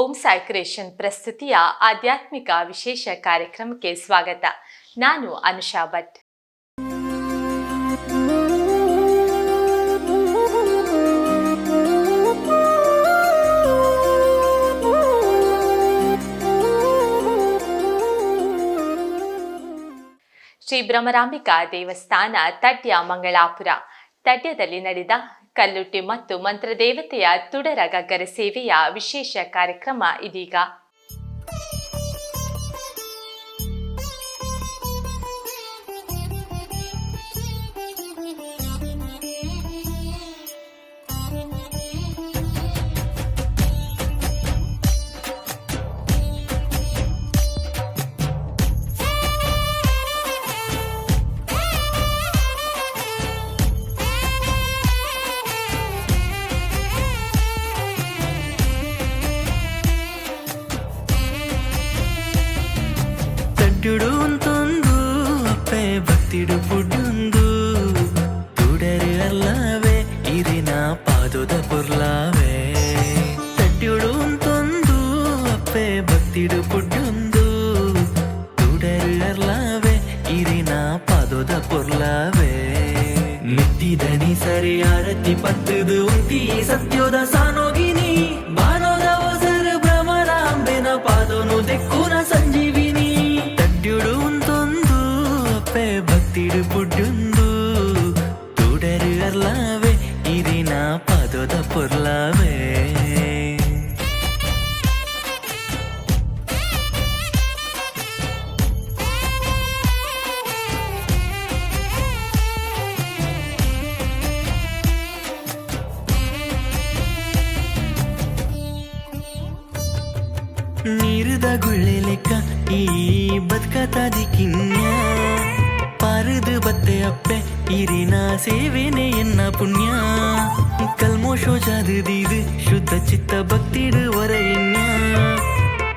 Om Sai creation ಪ್ರಸ್ತುತಿಯ ಆಧ್ಯಾತ್ಮಿಕ ವಿಶೇಷ ಕಾರ್ಯಕ್ರಮಕ್ಕೆ ಸ್ವಾಗತ. ನಾನು ಅನುಷಾ ಭಟ್. ಶ್ರೀ ಭ್ರಮರಾಂಬಿಕಾ ದೇವಸ್ಥಾನ, ತಡ್ಯ, ಮಂಗಳಾಪುರ. ತಡ್ಯದಲ್ಲಿ ನಡೆದ ಕಲ್ಲುಟ್ಟಿ ಮತ್ತು ಮಂತ್ರದೇವತೆಯ ತುಡರ ಗಗ್ಗರ ಸೇವೆಯ ವಿಶೇಷ ಕಾರ್ಯಕ್ರಮ ಇದೀಗ. ತಡ್ಡುಡು ಅಂತೊಂದು ಅಪ್ಪೆ ಭಕ್ತಿಡು ಪುಡ್ಡುಂದು ತುಡರು ಅಲ್ಲವೇ ಇರಿನ ಪಾದದ ಪುರ್ಲಾವೆ. ತಡ್ಡುಡು ಅಂತೊಂದು ಅಪ್ಪೆ ಭಕ್ತಿಡು ಪುಡ್ಡುಂದು ತುಡರು ಅರ್ಲಾವೆ ಇರಿನ ಪಾದದ ಪೊರ್ಲಾವೆ. ಮೆತ್ತಿದನಿ ಸರಿ ಆರತಿ ಪತ್ತದು ಉಂತಿ ಸತ್ಯೋದ ಸಾನೋಗಿನಿ ಬಾನೋದ ಒಸರು ಭ್ರಮರಾಂಬೆನ ಪಾದೋನು ದೆಕ್ಕುನ ಸಂಜೀವಿನಿ. ತಡ್ಡುಡು ಉಂತೊಂದು ಅಪ್ಪೆ ಭಕ್ತಿಡು ಪುಡ್ಡುಂದು ತುಡರು ಅರ್ಲಾವೆ ಇರಿನ ಪಾದೋದ ಪೊರ್ಲಾವೆ. ನೀರುದ ಗುಳ್ಳೆ ಲೆಕ್ಕ ಈ ಬದುಕತಾದಿ ಕಿನ್ಯ ಪಾರದು ಬತ್ತೆ ಅಪ್ಪೆ ಇರಿನ ಸೇವೆನೆ ಎನ್ನ ಪುಣ್ಯ. ಕಲ್ಮೋಶೋ ಜಾದದೀದು ಶುದ್ಧ ಚಿತ್ತ ಭಕ್ತಿಡು ವರಯಿನ್ಯ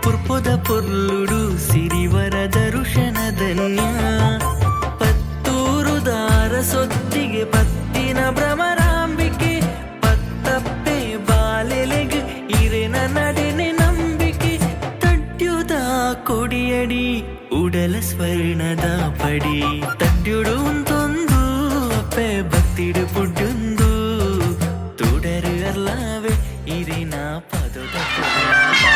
ಪುರ್ಪೊದ ಪೊರ್ಲುಡು ಸಿರಿವರ ದರುಶನ ಧನ್ಯ. ಪತ್ತೂರು ದಾರ ಸೊತ್ತಿಗೆ ಪತ್ತಿನ ಭ್ರಮರಾಂಬಿಕೆ ಪತ್ತಪ್ಪೆ ಬಾಲೆಲೆಗ್ ಇರೆನ ನಡೆನೆ ನಂಬಿಕೆ. ತಡ್ಯುದ ಕೊಡಿಯಡಿ ಉಡಲ ಸ್ವರ್ಣದ ಪಡಿ. ತಡ್ಯುಡು ಉಂತೊಂದು ಅಪ್ಪೆ ಭಕ್ತಿಡು ಪುಡ್ಡುಂದು ತುಡರು ಅರ್ಲಾವೆ ಇರಿನ ಪದದ ಪೊರ್ಲಾವೆ.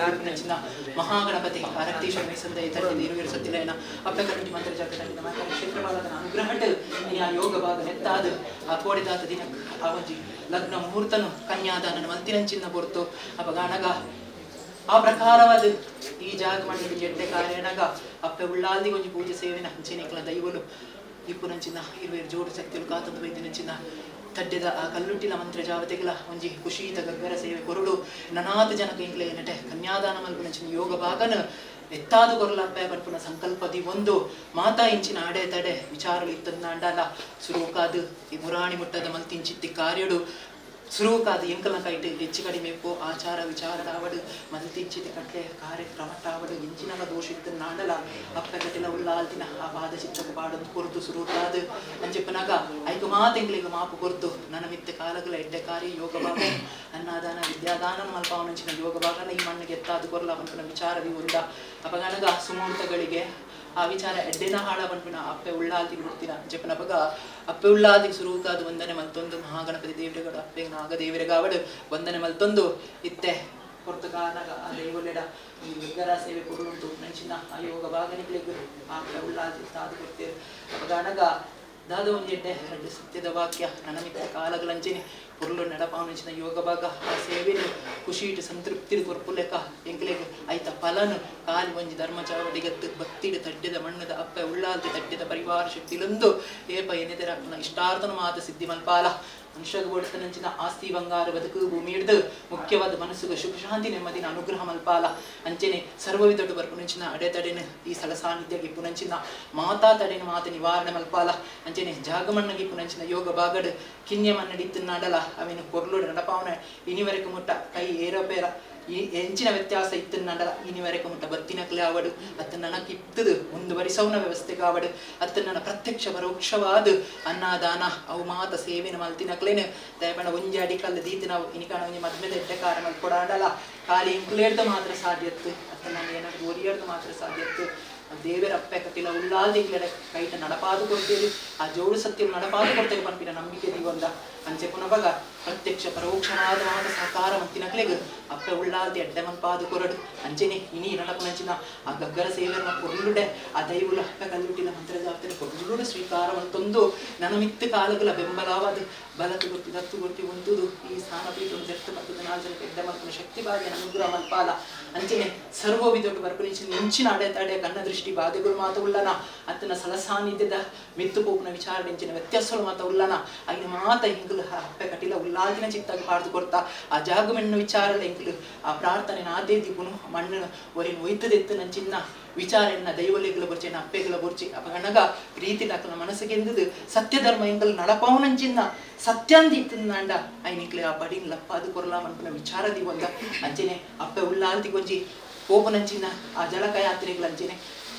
ನಂಚಿನ ಮಹಾಗಣಪತಿ ಆರಕ್ತೇಶ್ವರ ಮೈಸಂದ ತಟ್ಟಿದ ಇರುವೆರು ಸತ್ತಿಲಯನ ಅಪ್ಪೆ ಕಲ್ಲುಟ್ಟಿ ಮಂತ್ರ ಜಾಗ ತಟ್ಟಿದ ಮಾತ ಕ್ಷೇತ್ರಪಾಲಕನ ಅನುಗ್ರಹಟ್ ಇನಿ ಆ ಯೋಗ ಭಾಗ ನೆತ್ತಾದ್ ಆ ಕೋಡಿದಾತ ದಿನ ಆ ಒಂಜಿ ಲಗ್ನ ಮುಹೂರ್ತನು ಕನ್ಯಾದಾನನ ಮಲ್ತಿನಂಚಿನ ಪೊರ್ತು. ಅಪಗಾನಗ ಆ ಪ್ರಕಾರವಾದ ಈ ಜಾಗ ಮಣ್ಣು ಎಡ್ಡೆ ಕಾರ್ಯನಗ ಅಪ್ಪೆ ಉಳ್ಳಾಲ್ದಿ ಒಂಜಿ ಪೂಜೆ ಸೇವೆನ ಅಂಚೆನೆಕ್ಲ ದೈವಲು ಇಪ್ಪುನಂಚಿನ ಇರುವೆರು ಜೋಡು ಶಕ್ತಿಲು ಕಾತಂದು ಬೈದಿನಂಚಿನ ತಡ್ಡೆದ ಆ ಕಲ್ಲುಟ್ಟಿನ ಮಂತ್ರ ಜಾವತೆಗಳ ಒಂಜಿ ಖುಷೀತ ಗಗ್ಗರ ಸೇವೆ ಕೊರಡು ನನಾತ ಜನಕ ಇಂಕ್ಲೆ ನೆಟೆ ಕನ್ಯಾದಾನ ಮಲ್ಪುನಂಚಿನ ಯೋಗ ಭಾಗನ ಎತ್ತಾದು ಕೊರಲಪ್ಪೆ ಪನ್ಪುನ ಸಂಕಲ್ಪದಿ ಒಂದು ಮಾತಾ ಇಂಚಿನ ಅಡೆ ತಡೆ ವಿಚಾರలు ಇತ್ತಂದಾಂಡಲ ಸುರುಕಾದು ಈ ಮುರಾಣಿ ಮುಟ್ಟದ ಮಲ್ತಿಂಚಿತ್ತಿ ಕಾರ್ಯಡು ಸುರುಕಾದು ಎಂಕಲ್ನ ಕೈಟ್ ಹೆಚ್ಚು ಕಡಿಮೆ ಇಪ್ಪು ಆಚಾರ ವಿಚಾರಡಾವಡು ಮಲ್ತಿಂಚಿತಿ ಕಟ್ಲೆ ಕಾರ್ಯಕ್ರಮಟ್ಟಾವಡು ಇಂಚಿನಲ ದೋಷ ಇತ್ತನ್ನಾಂಡಲ ಅಪ್ಪೆ ಕಟ್ಟಿಲ ಉಳ್ಳಾಲ್ತಿನ ಆ ಪಾದ ಚಿತ್ತకు ಪಾಡೊಂದು ಕೊರ್ದು ಸುರುಕಾದು ಅಂಚೆಪ್ಪನಾಗ ಐಕು ಮಾತೆಂಗ್ಲಿಗೆ ಮಾಪು ಕೊರ್ದು ನನ್ನ ಮಿತ್ತ ಕಾಲಗಳ ಎಡ್ಡೆ ಕಾರ್ಯ ಯೋಗ ಭಾಗ ಅನ್ನದಾನ ವಿದ್ಯಾದಾನ ಮಲ್ಪಾವನಂಚಿನ ಯೋಗ ಭಾಗನ ಈ ಮಣ್ಣಿಗೆ ಎತ್ತಾದು ಕೊರ್ಲ ಪನ್ಪಿನ ವಿಚಾರದಿ ಉಂದ. ಅಪಗನಗ ಸುಮೂರ್ತಗಳಿಗೆ ಆ ವಿಚಾರ ಎಡ್ಡೆನ ಹಾಳ ಪನ್ಪಿನ ಅಪ್ಪೆ ಉಳ್ಳಾಲ್ತಿಗೆ ಬಿಡ್ತಿನ ಜಪನ ಬಗ ಅಪ್ಪೆ ಉಳ್ಳಾಲ್ತಿಗೆ ಸುರುಕಾದು ವಂದನೆ ಮಲ್ತೊಂದು ಮಹಾಗಣಪತಿ ದೇವರಿಗಡು ಅಪ್ಪೆ ನಾಗದೇವರಿಗಾವಡು ವಂದನೆ ಮಲ್ತೊಂದು ಇತ್ತೆ ಪೊರ್ತುಗಾನಗ ಆ ದೈವಲೆಡ ಈ ಗಗ್ಗರ ಸೇವೆ ಕೊಡುಂಟು ನಂಚಿನ ಆ ಯೋಗ ಭಾಗನಿಗಳಿಗೆ ಅಪ್ಪೆ ಉಳ್ಳಾಲ್ತಿ ಸಾಧು ಕೊಡ್ತೇವೆ. ಅಪಗಾನಗ ದಾದ ಒಂಜಿ ಎಡ್ಡೆ ರಡ್ಡು ಸತ್ಯದ ವಾಕ್ಯ ನನಮಿತ್ತ ಕಾಲಗಳಂಚಿನಿ ಪೊರ್ಲು ನಡಪಾವನಂಚಿನ ಯೋಗ ಭಾಗ ಆ ಸೇವೆನು ಖುಷಿಟ್ ಸಂತೃಪ್ತಿಡ್ ಕೊರ್ಪುಲೆಕ ಎಂಕ್ಲೆಗ್ ಐತ ಫಲನು ಕಾಲಿ ಒಂಜಿ ಧರ್ಮ ಚಾವಡಿಗತ್ತು ಭಕ್ತಿಡ್ ತಡ್ಡೆದ ಮಣ್ಣದ ಅಪ್ಪೆ ಉಳ್ಳಾಲ್ತಿ ತಡ್ಡೆದ ಪರಿವಾರ ಶಕ್ತಿಲೊಂದು ಏಪ ಎನೆದರ ಇಷ್ಟಾರ್ಥನ ಮಾತ ಸಿದ್ಧಿ ಮಲ್ಪಾಲ ಮನುಷ್ಯಗ ಬೋಡ್ತನಂಚಿನ ಆಸ್ತಿ ಬಂಗಾರ ಬದುಕು ಭೂಮಿ ಹಿಡ್ದು ಮುಖ್ಯವಾದ ಮನಸ್ಸುಗ ಸುಖ ಶಾಂತಿ ನೆಮ್ಮದಿನ ಅನುಗ್ರಹ ಮಲ್ಪಾಲ ಅಂಚೆನೆ ಸರ್ವವಿಧೊಟ್ಟು ಬರ್ಪುನಂಚಿನ ಅಡೆತಡೆನ ಈ ಸ್ಥಳ ಸಾನ್ನಿಧ್ಯಗೆ ಪುನಂಚಿನ ಮಾತಾ ತಡೆನ ಮಾತ ನಿವಾರಣೆ ಮಲ್ಪಾಲ ಅಂಚೆನೆ ಜಾಗಮಣ್ಣಗೆ ಪುನಂಚಿನ ಯೋಗ ಬಾಗಡ್ ಕಿನ್ಯ ಮನ್ನಡಿತ್ತು ನಾಡಲ ಅವಿನ ಕೊರ್ಲುಡು ನಡಪಾವನ ಇನಿವರೆಗೆ ಮುಟ್ಟ ಕೈ ಏರಪೇರ ಈ ಎಂಚಿನ ವ್ಯತ್ಯಾಸ ಇತ್ತು ನಡಲ ಇನಿವರೆಗೆ ಮುಟ್ಟ ಬತ್ತಿನಕ್ಲೆ ಆವಡು ಅತ್ತ ನನಗೆ ಇತ್ತದು ಮುಂದುವರಿಸೌನ ವ್ಯವಸ್ಥೆಗಾವಡು ಅತ್ತ ನನ್ನ ಪ್ರತ್ಯಕ್ಷ ಪರೋಕ್ಷವಾದ ಅನ್ನದಾನ ಅವು ಮಾತ ಸೇವೆನ ಮಲ್ತಿನಕ್ಲೇನು ದಯಪಣ ಒಂಜಿ ಅಡಿಕಲ್ಲ ದೀತಿ ನಾವು ಇನಿಕಾಣ ಒಂಜಿ ಮದ್ಮೆದ ಎಡ್ಡೆ ಕಾರ ಮಲ್ಕೊಡಾಡಲ ಖಾಲಿ ಇಂಕುಲೇರ್ದು ಮಾತ್ರ ಸಾಧ್ಯತ್ತು ಅತ್ತ ನಾನು ಏನಾದ್ರು ಒರಿಯರ್ದು ಮಾತ್ರ ಸಾಧ್ಯತ್ತು. ದೇವರ ಅಪ್ಪೆ ಕಟ್ಟಿಲ ಉಳ್ಳಾಲ್ದಿಂಗ್ಲೆಡ ಕೈಟ ನಡಪಾದು ಕೊಡ್ತೇವೆ ಆ ಜೋಡು ಸತ್ಯ ನಡಪಾದು ಕೊಡ್ತೇವೆ ಪನ್ಪಿನ ನಂಬಿಕೆ ದಿವಂದ ಅಂಚೆ ಪುನಬಗ ಪ್ರತ್ಯಕ್ಷ ಪರೋಕ್ಷವಾದ ಮಾತ ಸಹಕಾರ ಮಂತಿನಕ್ಲೆಗ್ ಅಪ್ಪೆ ಉಳ್ಳಾಲ್ದಿ ಎಡ್ಡೆ ಮನ್ಪಾದು ಕೊರಡು ಅಂಚೆನೆ ಇನಿ ನಡಪುನಂಚಿನ ಆ ಗಗ್ಗರ ಸೇವೆನ ಕೊರ್ಲುಡೆ ಆ ದೈವುಲ ಅಪ್ಪೆ ಕಲ್ಲುಟ್ಟಿನ ಮಂತ್ರಜಾವತಿನ ಕೊರ್ಲುಡೆ ಸ್ವೀಕಾರ ಮಂತೊಂದು ನನಮಿತ್ತ ಕಾಲಗಳ ಬೆಂಬಲವಾದ ಬಲತು ಗೊತ್ತಿ ದತ್ತು ಗೊತ್ತಿ ಒಂದುದು ಈ ಸ್ಥಾನಪೀಠ ದತ್ತು ಪಕ್ಕದ ನಾಲ್ಕು ಜನಕ್ಕೆ ಎಡ್ಡೆ ಮಲ್ಪುನ ಶಕ್ತಿ ಬಾಗಿನ ಅನುಗ್ರಹ ಮಲ್ಪಾಲ ಅಂಚೆನೆ ಸರ್ವ ವಿಧೊಟ್ಟು ಬರ್ಪುನಿಂಚಿನ ಇಂಚಿನ ಅಡೆ ತಡೆ ಕಣ್ಣ ದೃಷ್ಟಿ ಬಾಧೆಗಳು ಮಾತ ಉಳ್ಳನ ಅತ್ತನ ಸಲಸಾನ್ನಿಧ್ಯದ ಮಿತ್ತು ಪೋಪುನ ವಿಚಾರ ಇಂಚಿನ ವ್ಯತ್ಯಾಸಗಳು ಮಾತ ಉಳ್ಳನ ಐನ ಮಾತ ಇಂಕುಲು ಅಪ್ಪೆ ಕಟಿಲ ಉಲ್ಲಾದಿನ ಚಿತ್ತಾಗ ಪಾಡ್ದು ಕೊರ್ತಾ ಆ ಜಾಗಮೆಣ್ಣು ವಿಚಾರಲ ಇಂಕುಲು ಆ ಪ್ರಾರ್ಥನೆ ನಾದೇ ದಿಪುನು ಮಣ್ಣು ಒರಿನ ಒಯ್ತದೆತ್ತು ನಂಚಿನ್ನ ವಿಚಾರ ಎನ್ನ ದೈವಲೆಗಳ ಬೊರ್ಚಿ ಎನ್ನ ಅಪ್ಪೆಗಳ ಬೊರ್ಚಿ ಅಪಗಣಗ ಪ್ರೀತಿ ದಾಖಲ ಮನಸ್ಸಿಗೆಂದದು ಸತ್ಯ ಧರ್ಮ ಎಂಕಲ್ ನಡಪಾವನಂಚಿನ್ನ ಸತ್ಯಾಂದಿ ಇತ್ತಂದಾಂಡ ಐನಿಕ್ಲೆ ಆ ಪಡಿನ ಲಪ್ಪಾದು ಕೊರ್ಲಾ ಮನ್ಪುನ ವಿಚಾರ ದಿವಂದ ಅಂಚೆನೆ ಅಪ್ಪೆ ಉಲ್ಲಾಲ್ತಿ ಕೊಂಜಿ ಕೋಪನಂಚಿನ ಆ ಜಲಕ ಯಾತ್ರೆಗಳಂಚೆನೆ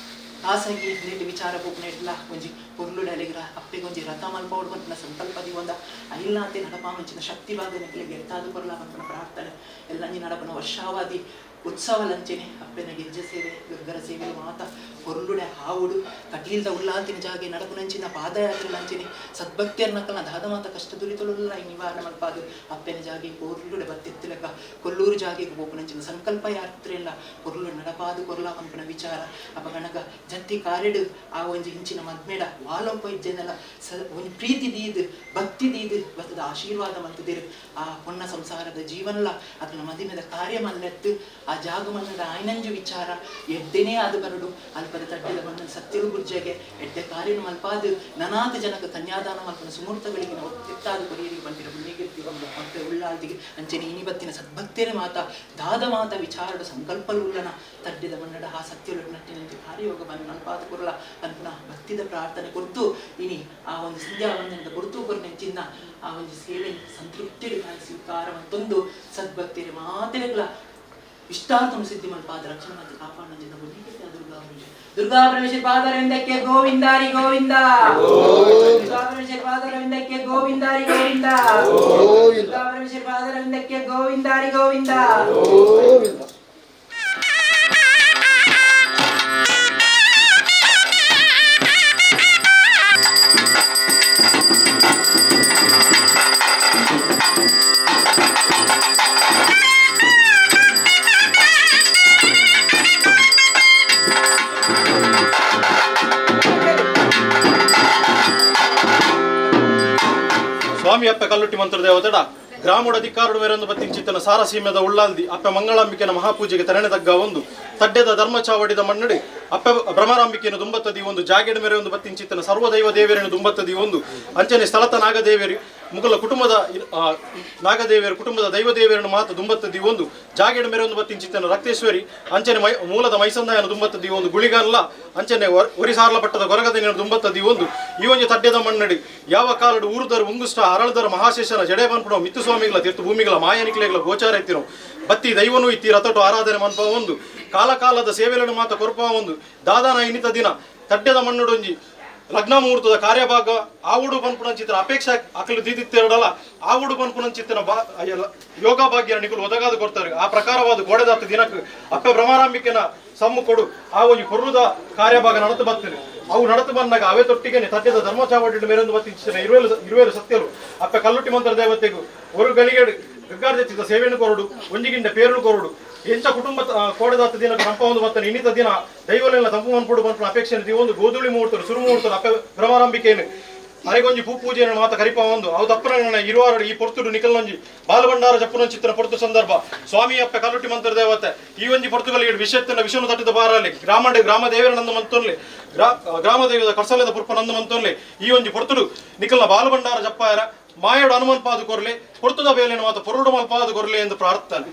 ಖಾಸಗಿ ನೆಟ್ ವಿಚಾರ ಪೋಪುನೆಟ್ಲ ಒಂಜಿ ಪೊರ್ಲು ಡಲಿಗ್ರ ಅಪ್ಪೆಗೊಂಜಿ ರಥ ಮಲ್ಪವಡು ಪನ್ಪಿನ ಸಂಕಲ್ಪ ದಿವಂದ ಐಲ್ನಾತೆ ನಡಪಾವಂಚಿನ ಶಕ್ತಿ ಬಾಧನೆಗಳಿಗೆ ಗೆತ್ತಾದು ಕೊರ್ಲಾ ಪನ್ಪುನ ಪ್ರಾರ್ಥನೆ ಎಲ್ಲಂಜಿ ನಡಪನ ವರ್ಷಾವಾದಿ ಉತ್ಸವ ಲಂಚನೆ ಅಪ್ಪೆನ ಗೆಜ್ಜೆ ಸೇವೆ ಗಗ್ಗರ ಸೇವೆ ಮಾತ ಪೊರ್ಲುಡೆ ಹಾವುಡು ಕಟೀಲ್ದ ಉಲ್ಲಾತಿನ ಜಾಗೆ ನಡಪುನಂಚಿನ ಪಾದಯಾತ್ರೆ ಲಂಚನೆ ಸದ್ಭಕ್ತಿಯರ್ನಕಲ್ನ ದಾದ ಮಾತ ಕಷ್ಟ ದುರಿತೊಳುಲ್ಲ ಈ ನಿವಾರಣೆ ಮಲ್ಪಾದು ಅಪ್ಪೆನ ಜಾಗೆ ಪೊರ್ಲುಡೆ ಬತ್ತೆತ್ತುಲೆಕ್ಕ ಕೊಲ್ಲೂರು ಜಾಗೆಗೆ ಪೋಪುನಂಚಿನ ಸಂಕಲ್ಪ ಯಾತ್ರೆ ಇಲ್ಲ ಪೊರ್ಲು ನಡಪಾದು ಕೊರ್ಲಾ ಪನ್ಪಿನ ವಿಚಾರ ಅಪಗಣಗ ಜತ್ತಿ ಕಾರೆಡು ಆ ಒಂಜಿ ಇಂಚಿನ ಮದ್ಮೇಡ ವಾಲೊಪ್ಪ ಇಜ್ಜೆನೆಲ್ಲ ಸ ಒಂಜಿ ಪ್ರೀತಿ ದೀದ್ ಭಕ್ತಿ ದೀದ್ ಬತ್ತದ ಆಶೀರ್ವಾದ ಮಲ್ತದಿರು ಆ ಪೊಣ್ಣ ಸಂಸಾರದ ಜೀವನಲ ಅಕಲ್ನ ಮದಿಮೆದ ಕಾರ್ಯ ಮಲ್ಲೆತ್ತು ಆ ಜಾಗ ಮನ್ನದ ಆಯ್ನಂಜು ವಿಚಾರ ಎಡ್ಡೆನೇ ಆದ ಬರಡು ಅಲ್ಪದ ತಡ್ಡೆದ ಮಣ್ಣನ ಸತ್ಯಲು ಗುರ್ಜೆಗೆ ಎಡ್ಡೆ ಕಾರ್ಯನು ಮಲ್ಪಾದು ನನಾತ ಜನಕ ಕನ್ಯಾದಾನ ಮಲ್ಪನ ಸುಮೂರ್ತಗಳಿಗೆ ನಾವು ಎತ್ತಾದ ಕೊರಿಯರಿಗೆ ಬಂದಿರ ಪುಣ್ಯಕೀರ್ತಿ ಅಪ್ಪೆ ಉಳ್ಳಾಲ್ತಿಗೆ ಅಂಚನೆ ಇನಿ ಬತ್ತಿನ ಸದ್ಭಕ್ತೇನೆ ಮಾತ ದಾದ ಮಾತ ವಿಚಾರಡು ಸಂಕಲ್ಪಲು ಉಳ್ಳನ ತಡ್ಡೆದ ಮನ್ನಡ ಆ ಸತ್ಯಲು ನಟ್ಟಿನಂತೆ ಕಾರ್ಯಯೋಗ ಬಂದು ಮಲ್ಪಾದ ಕೊರಲ ಅನ್ಪುನ ಭಕ್ತಿದ ಪ್ರಾರ್ಥನೆ ಕೊರ್ತು ಇನಿ ಆ ಒಂದು ಸಂಧ್ಯಾ ವಂದನದ ಕೊರ್ತು ಕೊರ್ನೆ ಚಿನ್ನ ಆ ಒಂದು ಸೇವೆ ಸಂತೃಪ್ತಿ ಸ್ವೀಕಾರ ಮತ್ತೊಂದು ಸದ್ಭಕ್ತಿಯ ಮಾತೆಗಳ ಇಷ್ಟಾರ್ಥನು ಸಿದ್ಧಿ ಮಲ್ಪಾದ ರಕ್ಷಣೆ ಮತ್ತು ಕಾಪಾಡಂಜಿನ ಪುಣ್ಯಕೀರ್ತಿ ದುರ್ಗಾ ಪರಮೇಶ್ವರಿ ದುರ್ಗಾ ಪರಮೇಶ್ವರಿ ಪಾದರವಿಂದಕ್ಕೆ ಗೋವಿಂದಾರಿ ಗೋವಿಂದ, ದುರ್ಗಾ ಪರಮೇಶ್ವರಿ ಪಾದರವಿಂದಕ್ಕೆ ಗೋವಿಂದಾರಿ ಗೋವಿಂದ, ದುರ್ಗಾ ಪರಮೇಶ್ವರಿ ಪಾದರವಿಂದಕ್ಕೆ ಗೋವಿಂದಾರಿ ಗೋವಿಂದ. ಸ್ವಾಮಿ ಅಪ್ಪೆ ಕಲ್ಲುಟ್ಟಿ ಮಂತ್ರ ದೇವತೆಡ ಗ್ರಾಮದ ಅಧಿಕಾರುಡು ಮೇರೊಂದು ಬತ್ತಿಂಚಿತ್ತನ ಸಾರಸೀಮೆದ ಉಳ್ಳಾಲ್ದಿ ಅಪ್ಪೆ ಮಂಗಳಾಂಬಿಕೆನ ಮಹಾಪೂಜೆಗೆ ತರಣೆ ತಗ್ಗ ಒಂದು ತಡ್ಡೆದ ಧರ್ಮಚಾವಡಿದ ಮಣ್ಣಡಿ ಅಪ್ಪೆ ಭ್ರಮರಾಂಬಿಕೆಯನ್ನು ದುಂಬತ್ತದಿ ಒಂದು ಜಾಗೆಡ ಮೇರೆ ಒಂದು ಬತ್ತಿಂಚಿತ್ತನ ಸರ್ವದೈವ ದೇವರನ್ನು ದುಂಬತ್ತದಿ ಒಂದು ಅಂಚನೆ ಸ್ಥಳತ ನಾಗದೇವರು ಮುಗಲ ಕುಟುಂಬದ ನಾಗದೇವಿಯರ ಕುಟುಂಬದ ದೈವ ದೇವಿಯರನ್ನು ಮಾತು ದುಂಬತ್ತದಿ ಒಂದು ಜಾಗೆಡ ಮೇರೆ ಒಂದು ಬತ್ತಿಂಚಿತ್ತನ ರಕ್ತೇಶ್ವರಿ ಅಂಚನೆ ಮೈ ಮೂಲದ ಮೈಸಂದಾಯನ ದುಂಬತ್ತದಿ ಒಂದು ಗುಳಿಗಲ್ಲ ಅಂಚನೆ ಒರಿಸಾರ್ಲ ಪಟ್ಟದ ಕೊರಗದನಿನ ದುಂಬತ್ತದಿ ಒಂದು ಈ ಒಂದು ತಡ್ಡೆದ ಮಣ್ಣಡಿ ಯಾವ ಕಾಲಡು ಊರುದರ ಉಂಗುಷ್ಟ ಅರಳದರ ಮಹಾಶೇಷನ ಜಡೆ ಬನ್ಪುಣ ಮಿತ್ತುಸ್ವಾಮಿಗಳ ತೀರ್ಥ ಭೂಮಿಗಳ ಮಾಯನಿಕ್ಲೆಗಳ ಗೋಚಾರ ಎತ್ತಿನವು ಬತ್ತಿ ದೈವನು ಇತ್ತಿ ರಥಟು ಆರಾಧನೆ ಮನ್ಪ ಒಂದು ಕಾಲಕಾಲದ ಸೇವೆలను ಮಾತ ಕೊರಪ ಒಂದು ದಾದಾನ ಇನ್ನಿತ ದಿನ ತಡ್ಡೆದ ಮಣ್ಣುಡೊಂಜಿ ಲಗ್ನ ಮುಹೂರ್ತದ ಕಾರ್ಯಭಾಗ ಆವುಡು ಪನ್ಪುನಂಚಿತನ ಅಪೇಕ್ಷೆ ಅಕಲು ದೀದಿತ್ತೆರಡಲ್ಲ ಆವುಡು ಪನ್ಪುನಂಚಿತನ ಬಾ ಯೋಗ ಭಾಗ್ಯ ನಿಕುಲು ಒದಗಾದು ಕೊಡ್ತಾರೆ. ಆ ಪ್ರಕಾರವಾದ ಗೋಡೆದಾತ ದಿನಕ್ಕೆ ಅಪ್ಪೆ ಭ್ರಮರಾಂಬಿಕೆನ ಸಮ್ಮು ಕೊಡು ಆ ಒಂಜಿ ಕೊರ್ರುದ ಕಾರ್ಯಭಾಗ ನಡತು ಬರ್ತೇನೆ. ಅವು ನಡತು ಬಂದಾಗ ಅವೇ ತೊಟ್ಟಿಗೆ ತಡ್ಡೆದ ಧರ್ಮಚಾವಡಿ ಮೇರೊಂದು ಬತ್ತಿಂಚಿನ ಇರುವೇಲು ಇರುವೇಲು ಸತ್ಯರು ಅಪ್ಪೆ ಕಲ್ಲುಟ್ಟಿ ಮಂತ್ರ ದೇವತೆಗೂ ಒಂದು ಗಳಿಗೆಡು ಗಗ್ಗಾರ್ದೆಚ್ಚಿದ ಸೇವೆಯನ್ನು ಕೊರಡು ಒಂಜಿಗಿಂಡ ಪೇರನ್ನು ಕೊರಡು ಎಂಚ ಕುಟುಂಬ ಕೋಡೆದಾತ ದಿನ ರಂಪ ಒಂದು ಬತ್ತನೆ ಇನ್ನಿತ ದಿನ ದೈವಲೆಲ್ಲ ತಂಪು ಮನ್ಪುಡು ಪನ್ಪುನ ಅಪೇಕ್ಷೆ ಒಂದು ಗೋಧೂಳಿ ಮುಹೂರ್ತರು ಸುರು ಮುಹೂರ್ತರು ಅಪ್ಪೆ ಭ್ರಮರಾಂಬಿಕೆಯನ್ನು ಅರೆಗೊಂಜಿ ಪೂ ಪೂಜೆಯನ್ನು ಮಾತ ಕರಿಪ ಒಂದು ಅವು ತಪ್ಪನ ಇರುವಾರು ಈ ಪೊರ್ತುಡು ನಿಕಲ್ನೊಂಜಿ ಬಾಲಭಂಡಾರ ಜಪ್ಪುನ ಚಿತ್ರ ಪೊರ್ತು ಸಂದರ್ಭ ಸ್ವಾಮಿ ಅಪ್ಪೆ ಕಲ್ಲುಟ್ಟಿ ಮಂತ್ರ ದೇವತೆ ಈ ಒಂಜಿ ಪೊರ್ತುಗಳಿಗೆ ವಿಷಯತ್ತನ ವಿಷನು ತಟ್ಟಿದ ಬಾರಲ್ಲಿ ಗ್ರಾಮ ಗ್ರಾಮ ದೇವರ ನಂದು ಮಂತೊನ್ಲೆ ಗ್ರಾಮ ದೇವದ ಕರ್ಸಲದ ಪುರ್ಪ ನಂದು ಮಂತೊನ್ಲೆ ಈ ಒಂಜಿ ಪೊರ್ತುಡು ನಿಕಲ್ನ ಬಾಲಭಂಡಾರ ಜಪ್ಪಾಯರ ಮಾಯಡು ಹನುಮನ್ ಪಾದು ಕೊರ್ಲೆ ಪೊರ್ತುದ ಬೇಲಿನ ಮಾತ ಪೊರುಡು ಮಲ್ಪಾದು ಕೊರ್ಲೆ ಎಂದು ಪ್ರಾರ್ಥನೆ.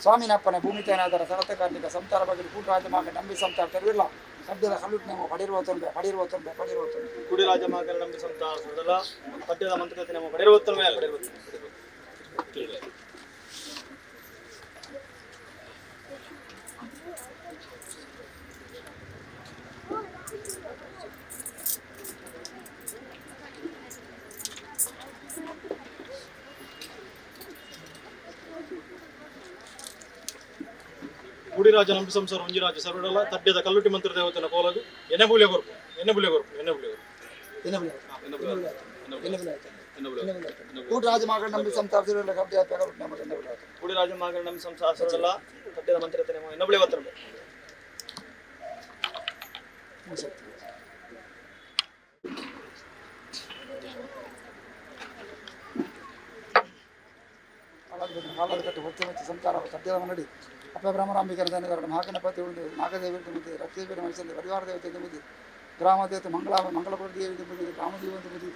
ಸ್ವಾಮಿನಪ್ಪನ ಭೂಮಿತನಾದರ ಸರತ ಕಾರ್ತಿಕ ಸಂತಾರ ಬಗ್ಗೆ ಕೂಟರಾಜ ಮಾಗ ನಂಬಿ ಸಂತಾರ ತೆರವಿಲ್ಲ ಸದ್ಯದ ಕಲ್ಲುಟ್ಟು ನಮ್ಮ ಪಡಿರುವ ತೊಂಬೆ ಪಡಿರುವ ತೊಂಬೆ ಪಡಿರುವ ತೊಂಬೆ ಕುಡಿರಾಜ ಮಾಗರ ನಂಬಿ ಸಂತಾರ ಸುಡಲ ಪದ್ಯದ ಮಂತ್ರತೆ ನಮ್ಮ ಪಡೆರುವ ಮೇಲೆ ಕುಡಿರಾಜ ನಂಬಿ ಸಂಸಾರ ಒಂಜಿರಾಜ ಸರ್ವಡಲ ತಡ್ಯದ ಕಲ್ಲುಟಿ ಮಂತ್ರ ದೇವತೆನ ಕೋಲಗು ಎನೆಬುಲೆ ಕೊರ್ಪು ಎನೆಬುಲೆ ಕೊರ್ಪು ಎನೆಬುಲೆ ಕೊರ್ಪು. ಕೂಟರಾಜ ಮಾಗ ನಂಬಿ ಸಂತಾರ ತಿರುವಿಲ್ಲ ಕಬ್ಬಿಯ ಪೆಗರುಟ್ಟು ನಮ್ಮ ಎಣ್ಣೆ ಕುಡಿರಾಜ ಮಾಗರ ನಂಬಿ ಸಂಸಾರ ಸುಡಲ ಪದ್ಯದ ಮಂತ್ರತೆ ನಮ್ಮ ಎನ್ನಬುಳೆ ಒತ್ತಡ ಹಾಲಾದ ಕಟ್ಟು ಹೊತ್ತೆ ಮತ್ತು ಸಂತಾರ ಸದ್ಯದ ಮನಡಿ ಅಪ್ಪ ಬ್ರಹ್ಮರಾಂಬಿಕರ ದನದರ ಮಹಾಗಣಪತಿ ಉಂಡು ನಾಗದೇವಿ ಮುದ್ದೆ ರಕ್ತೇಶ್ವರ ಮನಸ್ಸಲ್ಲಿ ಪರಿವಾರ ದೇವತೆ ಮುದ್ದೆ ಗ್ರಾಮ ದೇವತೆ ಮಂಗಳ ಮಂಗಳಪುರ ದೇವಿ ಮುದ್ದೆ ರಾಮದೇವಿ ಅಂತ ಮುದ್ದೆ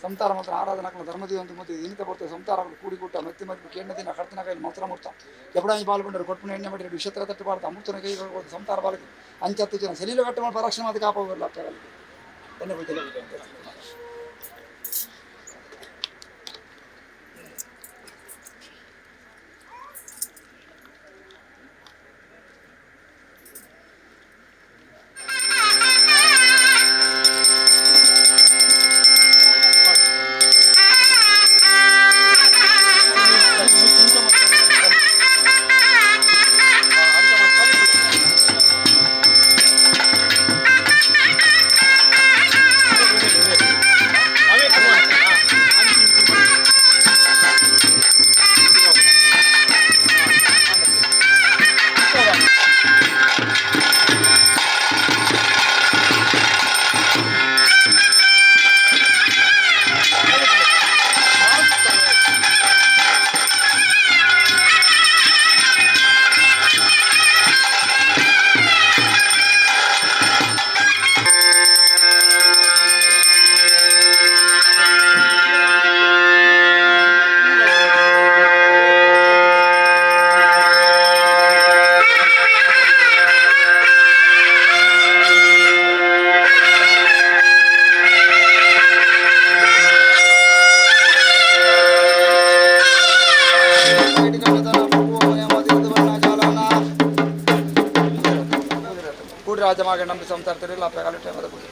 ಸಂತಾರ ಮಾತ್ರ ಆರಾಧನಾಕಲ ಧರ್ಮದೇವಿ ಅಂತ ಮುದ್ದೆ ಇನಿತ ಬರ್ತದೆ ಸಂತಾರಗಳು ಕೂಡಿಕೂಟ ಮತ್ತೆ ಮತ್ತೆ ಕೇಂದ್ರ ದಿನ ಕರ್ತನ ಕೈಲಿ ಮಾತ್ರ ಮುರ್ತ ಎಪ್ಪಡಾಯಿ ಪಾಲ್ಗೊಂಡರು ಕೊಟ್ಟುನ ಎಣ್ಣೆ ಮಾಡಿ ವಿಷತ್ರ ತಟ್ಟಬಾರ್ದು ಅಮೃತನ ಕೈ ಸಂತಾರ ಬಾಲಕ ಅಂಚತ್ತು ಜನ ಸಲೀಲ ಕಟ್ಟ ಮಾಡಿ ಪರಕ್ಷಣ ಮಾತು ಕಾಪಲ್ಲ ಧನ್ಯವಾದ. ಕೂಡಿರಾಜ ಮಾಗ ನಂಬಿ ಸಂಸಾರ ತಿರುವಿಲ್ಲ ಅಪ್ಪ ಕಾಲು ಟೈಮದ ಪೂಜೆ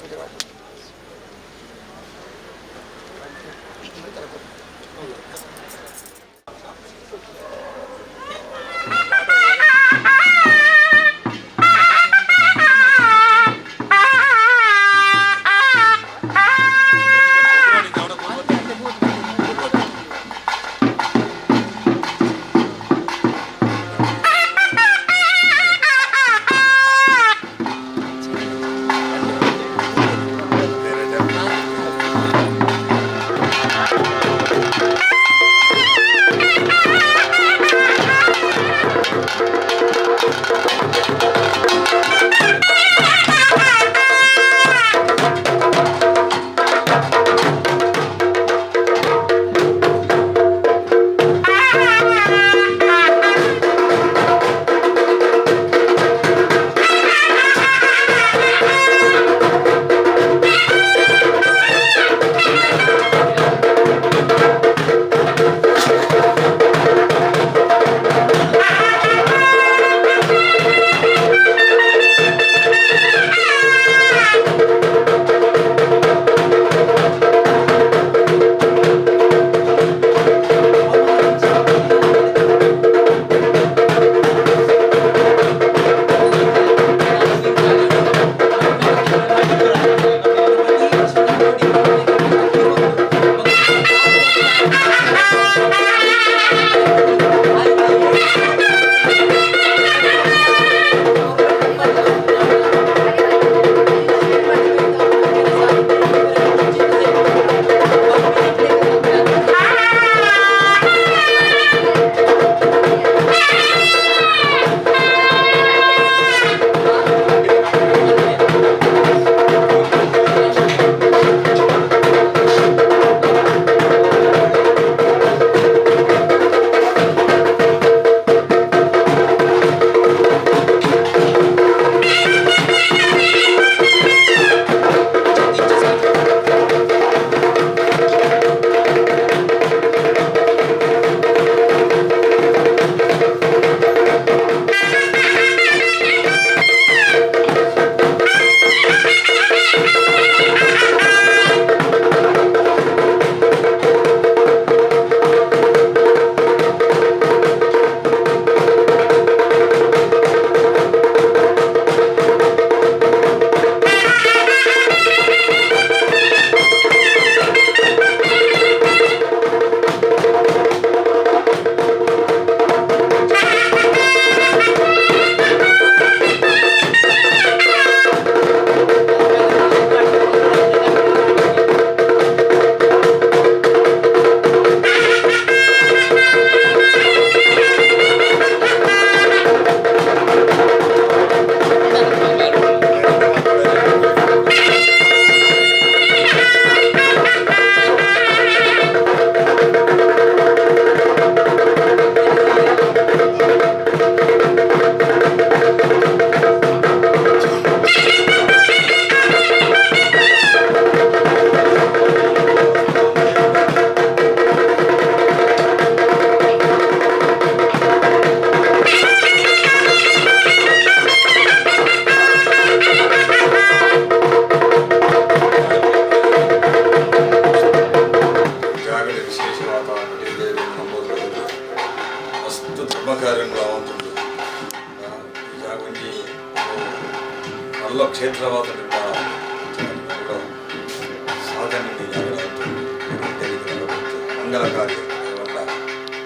ಮಂಗಲ ಕಾರ್ಯ ಪಂಡ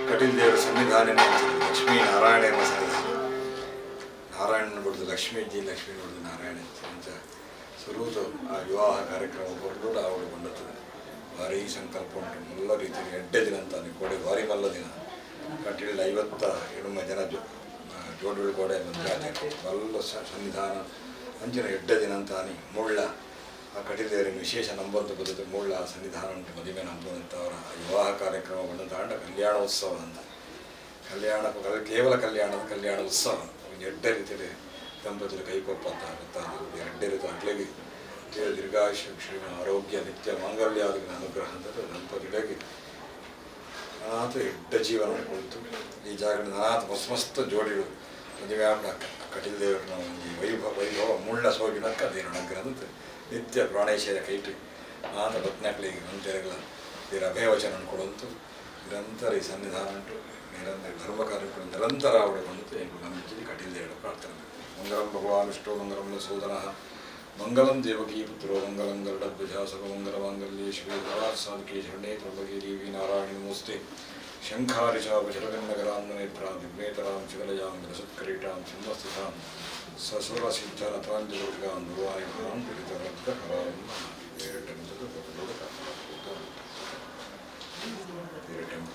ಕಟೀಲ್ ದೇವರ ಸನ್ನಿಧಾನ ಲಕ್ಷ್ಮೀ ನಾರಾಯಣ ಸನ್ನಿಧಾನ. ನಾರಾಯಣನ ಬಿಡ್ದು ಲಕ್ಷ್ಮೀ ಜಿ, ಲಕ್ಷ್ಮೀ ಬಿಡ್ದು ನಾರಾಯಣ ಅಂಚ ಸುರೂತ ಆ ವಿವಾಹ ಕಾರ್ಯಕ್ರಮ ಕೊರಡು ಅವಳು ಬಂದತ್ತದೆ. ಭಾರೀ ಸಂಕಲ್ಪ ಉಂಟು. ಮಲ್ಲ ರೀತಿಯಲ್ಲಿ ಎಡ್ಡೆ ದಿನ ಅಂತಾನೆ ಕೋಡೆ ಭಾರಿ ಮಲ್ಲ ದಿನ. ಕಟೀಲ್ 59 ಜನ ಜೋಡುಗಳು ಕೋಡೆ ಬಂದ ಮಲ್ಲ ಸನ್ನಿಧಾನ ಅಂಚಿನ ಎಡ್ಡೆ ದಿನ ಅಂತಾನೆ ಮುಳ್ಳ ಆ ಕಟೀಲ್ ದೇವರಿನ ವಿಶೇಷ ನಂಬಂತ ಪದ್ಧತಿ ಮುಳ್ಳ ಆ ಸನ್ನಿಧಾನ ಉಂಟು. ಮದುವೆ ನಂಬುವಂಥ ಅವರ ವಿವಾಹ ಕಾರ್ಯಕ್ರಮ ಬಂದಂತ ಆಂಡ ಕಲ್ಯಾಣೋತ್ಸವ ಅಂತ ಕಲ್ಯಾಣ ಕೇವಲ ಕಲ್ಯಾಣದ ಕಲ್ಯಾಣ ಉತ್ಸವ ಒಂದು ಎಡ್ಡೆ ರೀತಿಯಲ್ಲಿ ದಂಪತಿಗಳು ಕೈಕೊಪ್ಪ ಅಂತ ಗೊತ್ತಾದ ಎಡ್ಡೆ ರೀತಿ ಅಟ್ಲಿಗೆ ದೀರ್ಘಾಯುಷ್ಯ, ಕ್ಷೇಮ, ಆರೋಗ್ಯ, ನಿತ್ಯ ಮಾಂಗಲ್ಯ ಅನುಗ್ರಹ ಅಂತ ದಂಪತಿಗಳಿಗೆ ಅನಾಥ ಎಡ್ಡ ಜೀವನ ಕೊಡ್ತು. ಈ ಜಾಗದ ಅನಾಥ ಮಸ್ತ್ ಮಸ್ತ್ ಜೋಡಿಗಳು ಮದುವೆ ಆಪಣ ಕಟೀಲ್ ದೇವರನ್ನ ಒಂದು ವೈಭವ ವೈಭವ ಮುಳ್ಳ ಸೋಗಿನಕ್ಕ ದೇವರ ಅನುಗ್ರಹ ಅಂತ ನಿತ್ಯ ಪ್ರಾಣೇಶ್ವರ ಕೈಟು ಅನಾಥ ಪತ್ನಿಗಳಿಗೆ ಮಂತ್ರಿಗಳ ಇದರ ಅಭಯವಚನ ಕೊಡುವಂತು ನಿರಂತರ ಈ ಸನ್ನಿಧಾನ ಉಂಟು. ನಿರಂತರ ಧರ್ಮ ಕಾರ್ಯಗಳು ನಿರಂತರ ಅವಳು ಬಂದು ನಂಬಿಕೆ ಕಟೀಲ್ ದೇವರ ಪ್ರಾರ್ಥನೆ. ಮಂಗಲಂ ಭಗವಾನ್ ವಿಷ್ಣು ಮಂಗಲಂ ಸೋದರಃ ಮಂಗಲಂ ದೇವಕೀ ಪುತ್ರೋ ಮಂಗಲಂ ಗರುಡಧ್ವಜ ಸರ್ವಮಂಗಲಮಾಂಗಲ್ಯೇ ಶಿವೆ ಸರ್ವಾರ್ಥ ಸಾಧಿಕೆ ಶರಣ್ಯೇ ತ್ರ್ಯಂಬಕೆ ದೇವಿ ನಾರಾಯಣಿ ನಮೋಸ್ತೆ. ಶಂಖಾರಿಚಾಪಚರಗನ್ನಗರಾಂಗನೇತ್ರಾ ದಿಗ್ನೇತರಾಂ ಶಿವಲಯಾಂ ವಿಲಸತ್ಕರೀಟಾಂ ಸಿಂಹಸ್ಥಿತಾಂ ಸಸುರಸಿದ್ಧರಥಾಂಜಲುರ್ಗಾಂ ದುರ್ವಾರಿಭಾಂ ದುರಿತರಕ್ತಹರಾಂ.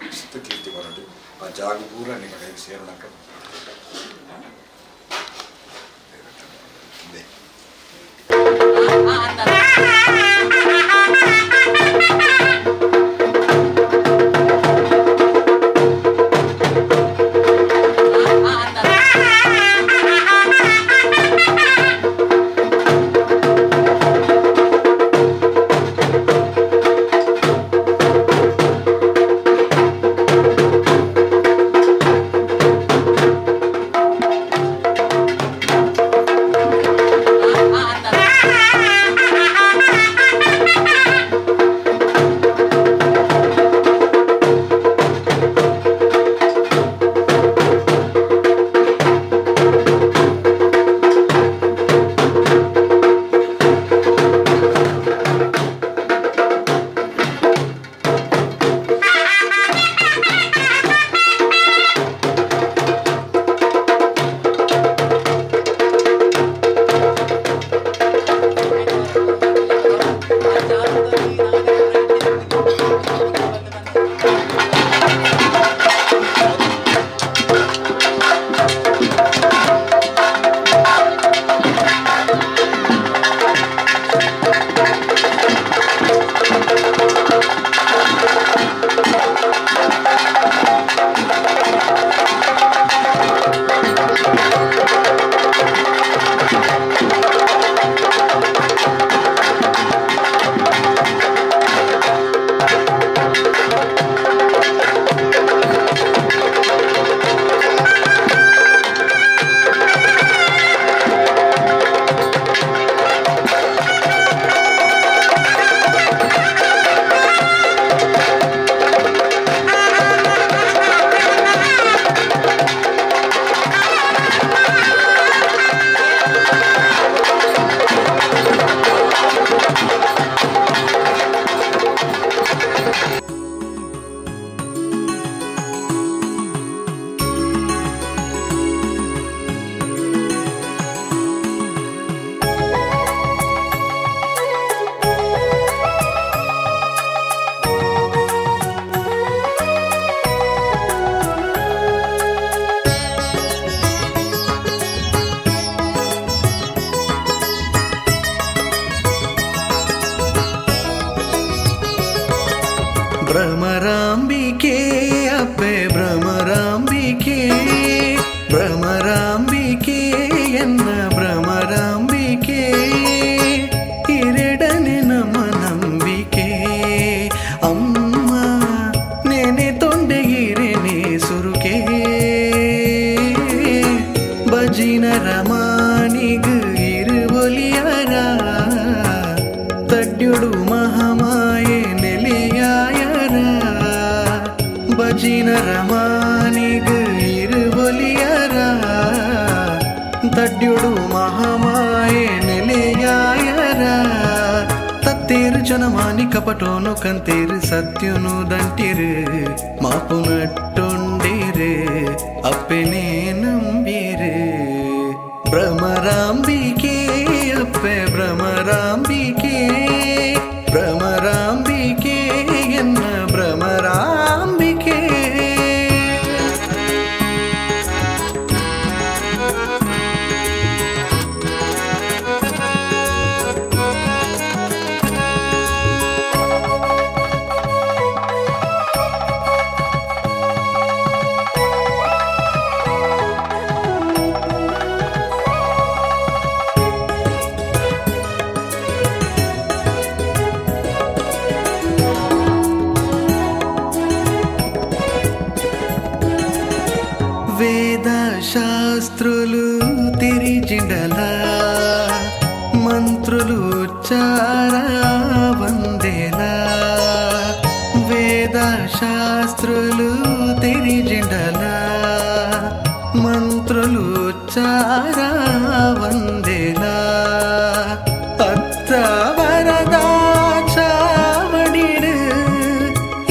ಮಸ್ತ್ ಕೀರ್ತಿ ಬರಡು ಆ ಜಾಗ ಪೂರ ನಿಮ್ಮ ಕೈಗೆ ಸೇರೋಣಕ್ಕ. ಭ್ರಮರಾಂಬಿಕೆ ಅಪ್ಪೆ ಭ್ರಮರಾಂಬಿಕೆ, ಭ್ರಮರಾಂಬಿಕೆ ಎನ್ನ ಭ್ರಮರಾಂಬಿಕೆ, ಇರೆಡನೆ ನಮ್ಮ ನಂಬಿಕೆ ಅಮ್ಮ ನೆನೆ ತೊಂಡೆ ಹಿರೆನೆ ಸುರುಕೆ. ಬಜಿನ ರಮಾನಿಗ್ ಇರುವೊಲಿಯರ ತಡ್ಯುಡು ಮಹಾಮಾಯೆ ನೆಲೆಯಾಯರ. ಬಜಿನ ರಮಾನಿಗ್ ಇರುವೊಲಿಯರ ತಡ್ಯುಡು ಮಹಾಮಾಯೆ ನೆಲೆಯಾಯರ. ತತ್ತೇರು ಜನಮಾನಿ ಕಪಟೋನು ಕಂತೇರು ಸತ್ಯನು ದಂಟಿರು ಮಾಪು ನಟ್ಟೊಂಡೇರು ಅಪ್ಪೆನೇ ನಂಬೀರು ಭ್ರಮರಾಂಬಿಕೆ ಅಪ್ಪೆ ಭ್ರಮರಾಂಬಿಕೆ ಭ್ರಮರಾಂಬಿಕೆ ಎನ್ನ ಭ್ರಮರಾಂಬಿಕೆ. ವೇದ ಶಾಸ್ತ್రులు ತಿರಿಜಿಂಡಲ ಮಂತ್ರುలు ಉಚ್ಚಾರ వందేల ವೇದ ಶಾಸ್ತ್రులు ತಿರಿಜಿಂಡಲ మంత్రులు ఉచ్చార వందేల ಅತ್ತ ವರದ ಚಾವಡಿಡು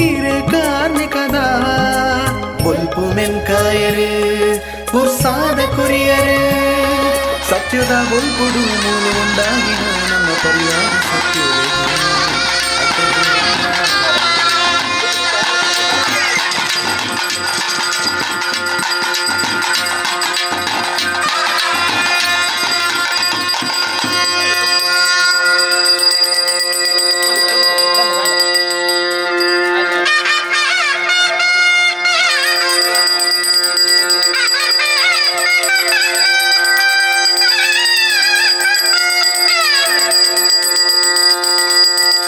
ಇರೆ ಕಾರ್ಮಿಕದ ಬೊಲ್ಪು ಮೆನ್ಕಾಯರು ಉರ್ಸಾದ ಕೊರಿಯರು ಸತ್ಯದ ಬೊಲ್ಪುಡು ಮೂಲ ಉಂಡಾಗಿನ ನಮ್ಮ ಪರಿಹಾರ ಸತ್ಯ. Thank you.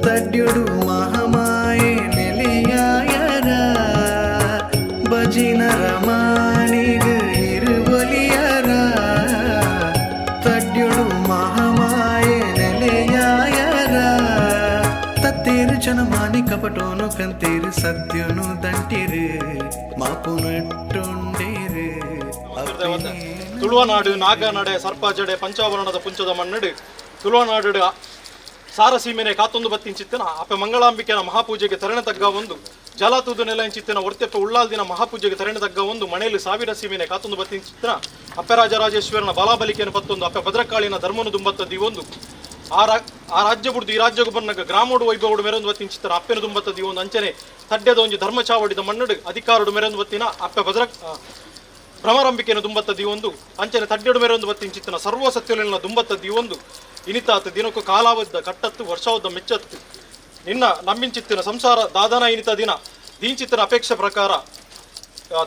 ತಡ್ಯುಡು ಮಹಮಾಯೆ ನೆಲೆಯಾಯರ ಭಜಿನ ರಮಾಣಿಗ ಇರುವಲಿಯರ ತಡ್ಯುಡು ಮಹಮಾಯೆ ನೆಲೆಯಾಯರ ತತ್ತೇರು ಚನಮಾನಿ ಕಪಟೋನು ಕಂತೇರು ಸತ್ಯನು ದಂಟಿರು ಮಾಪು ನಟ್ಟುಂಡೇರು. ತುಳುವನಾಡು ನಾಗನಡೆ ಸರ್ಪಜಡೆ ಪಂಚಾವರಣದ ಪುಂಚದ ಮಣ್ಣಡು ತುಳುವನಾಡು ಸಾರಸೀಮೆನೆ ಕಾತೊಂದು ಬತ್ತಿಂಚಿತ್ತನ ಅಪ್ಪೆ ಮಂಗಳಾಂಬಿಕೆನ ಮಹಾಪೂಜೆಗೆ ತರಣ ತಗ್ಗ ಒಂದು ಜಲ ತೂದು ನೆಲ ಇಂಚಿತ್ತಿನ ಒರ್ತೆಪ್ಪೆ ಉಳ್ಳಾಲ್ದಿನ ಮಹಾಪೂಜೆಗೆ ತರಣ ತಗ್ಗ ಒಂದು ಮನೆಯಲ್ಲಿ ಸಾವಿರ ಸೀಮೆನೆ ಕಾತೊಂದು ಬತ್ತಿಂಚಿತ್ತನ ಅಪ್ಪೆ ರಾಜರಾಜೇಶ್ವರನ ಬಲಾಬಲಿಕೆಯನ್ನು ಪತ್ತೊಂದು ಅಪ್ಪೆ ಭದ್ರಕಾಳಿನ ಧರ್ಮನು ದುಂಬತ್ತದಿ ಒಂದು ಆ ರಾಜ್ಯ ಬುಡ್ದು ಈ ರಾಜ್ಯಕ್ಕೆ ಬನ್ನಗ ಗ್ರಾಮೋಡು ವೈಭವಡು ಮೆರೊಂದು ಬತ್ತಿಂಚಿತ್ತನ ಅಪ್ಪೆನ ದುಂಬತ್ತದಿ ಒಂದು ಅಂಚನೆ ತಡ್ಡೆದ ಒಂಜಿ ಧರ್ಮಚಾವಡಿದ ಮಣ್ಣಡು ಅಧಿಕಾರಡು ಮೆರೊಂದು ಬತ್ತಿನ ಅಪ್ಪೆ ಭದ್ರ ಭ್ರಮರಂಬಿಕೆಯನ್ನು ದುಂಬತ್ತ ದಿವೊಂದು ಅಂಚನೆ ತಡ್ಡೆಡು ಮೇರೊಂದು ಬತ್ತಿಂಚಿತ್ತನ ಸರ್ವ ಸತ್ಯಲಿನ ದುಂಬತ್ತ ದಿವೊಂದು ಇನಿತಾತ ದಿನಕ್ಕೂ ಕಾಲಾವದ್ದ ಕಟ್ಟತ್ತು ವರ್ಷವದ್ದ ಮೆಚ್ಚತ್ತು ನಿನ್ನ ನಂಬಿಂಚಿತ್ತಿನ ಸಂಸಾರ ದಾದನ ಇನಿತ ದಿನ ದೀಂಚಿತ್ತನ ಅಪೇಕ್ಷೆ ಪ್ರಕಾರ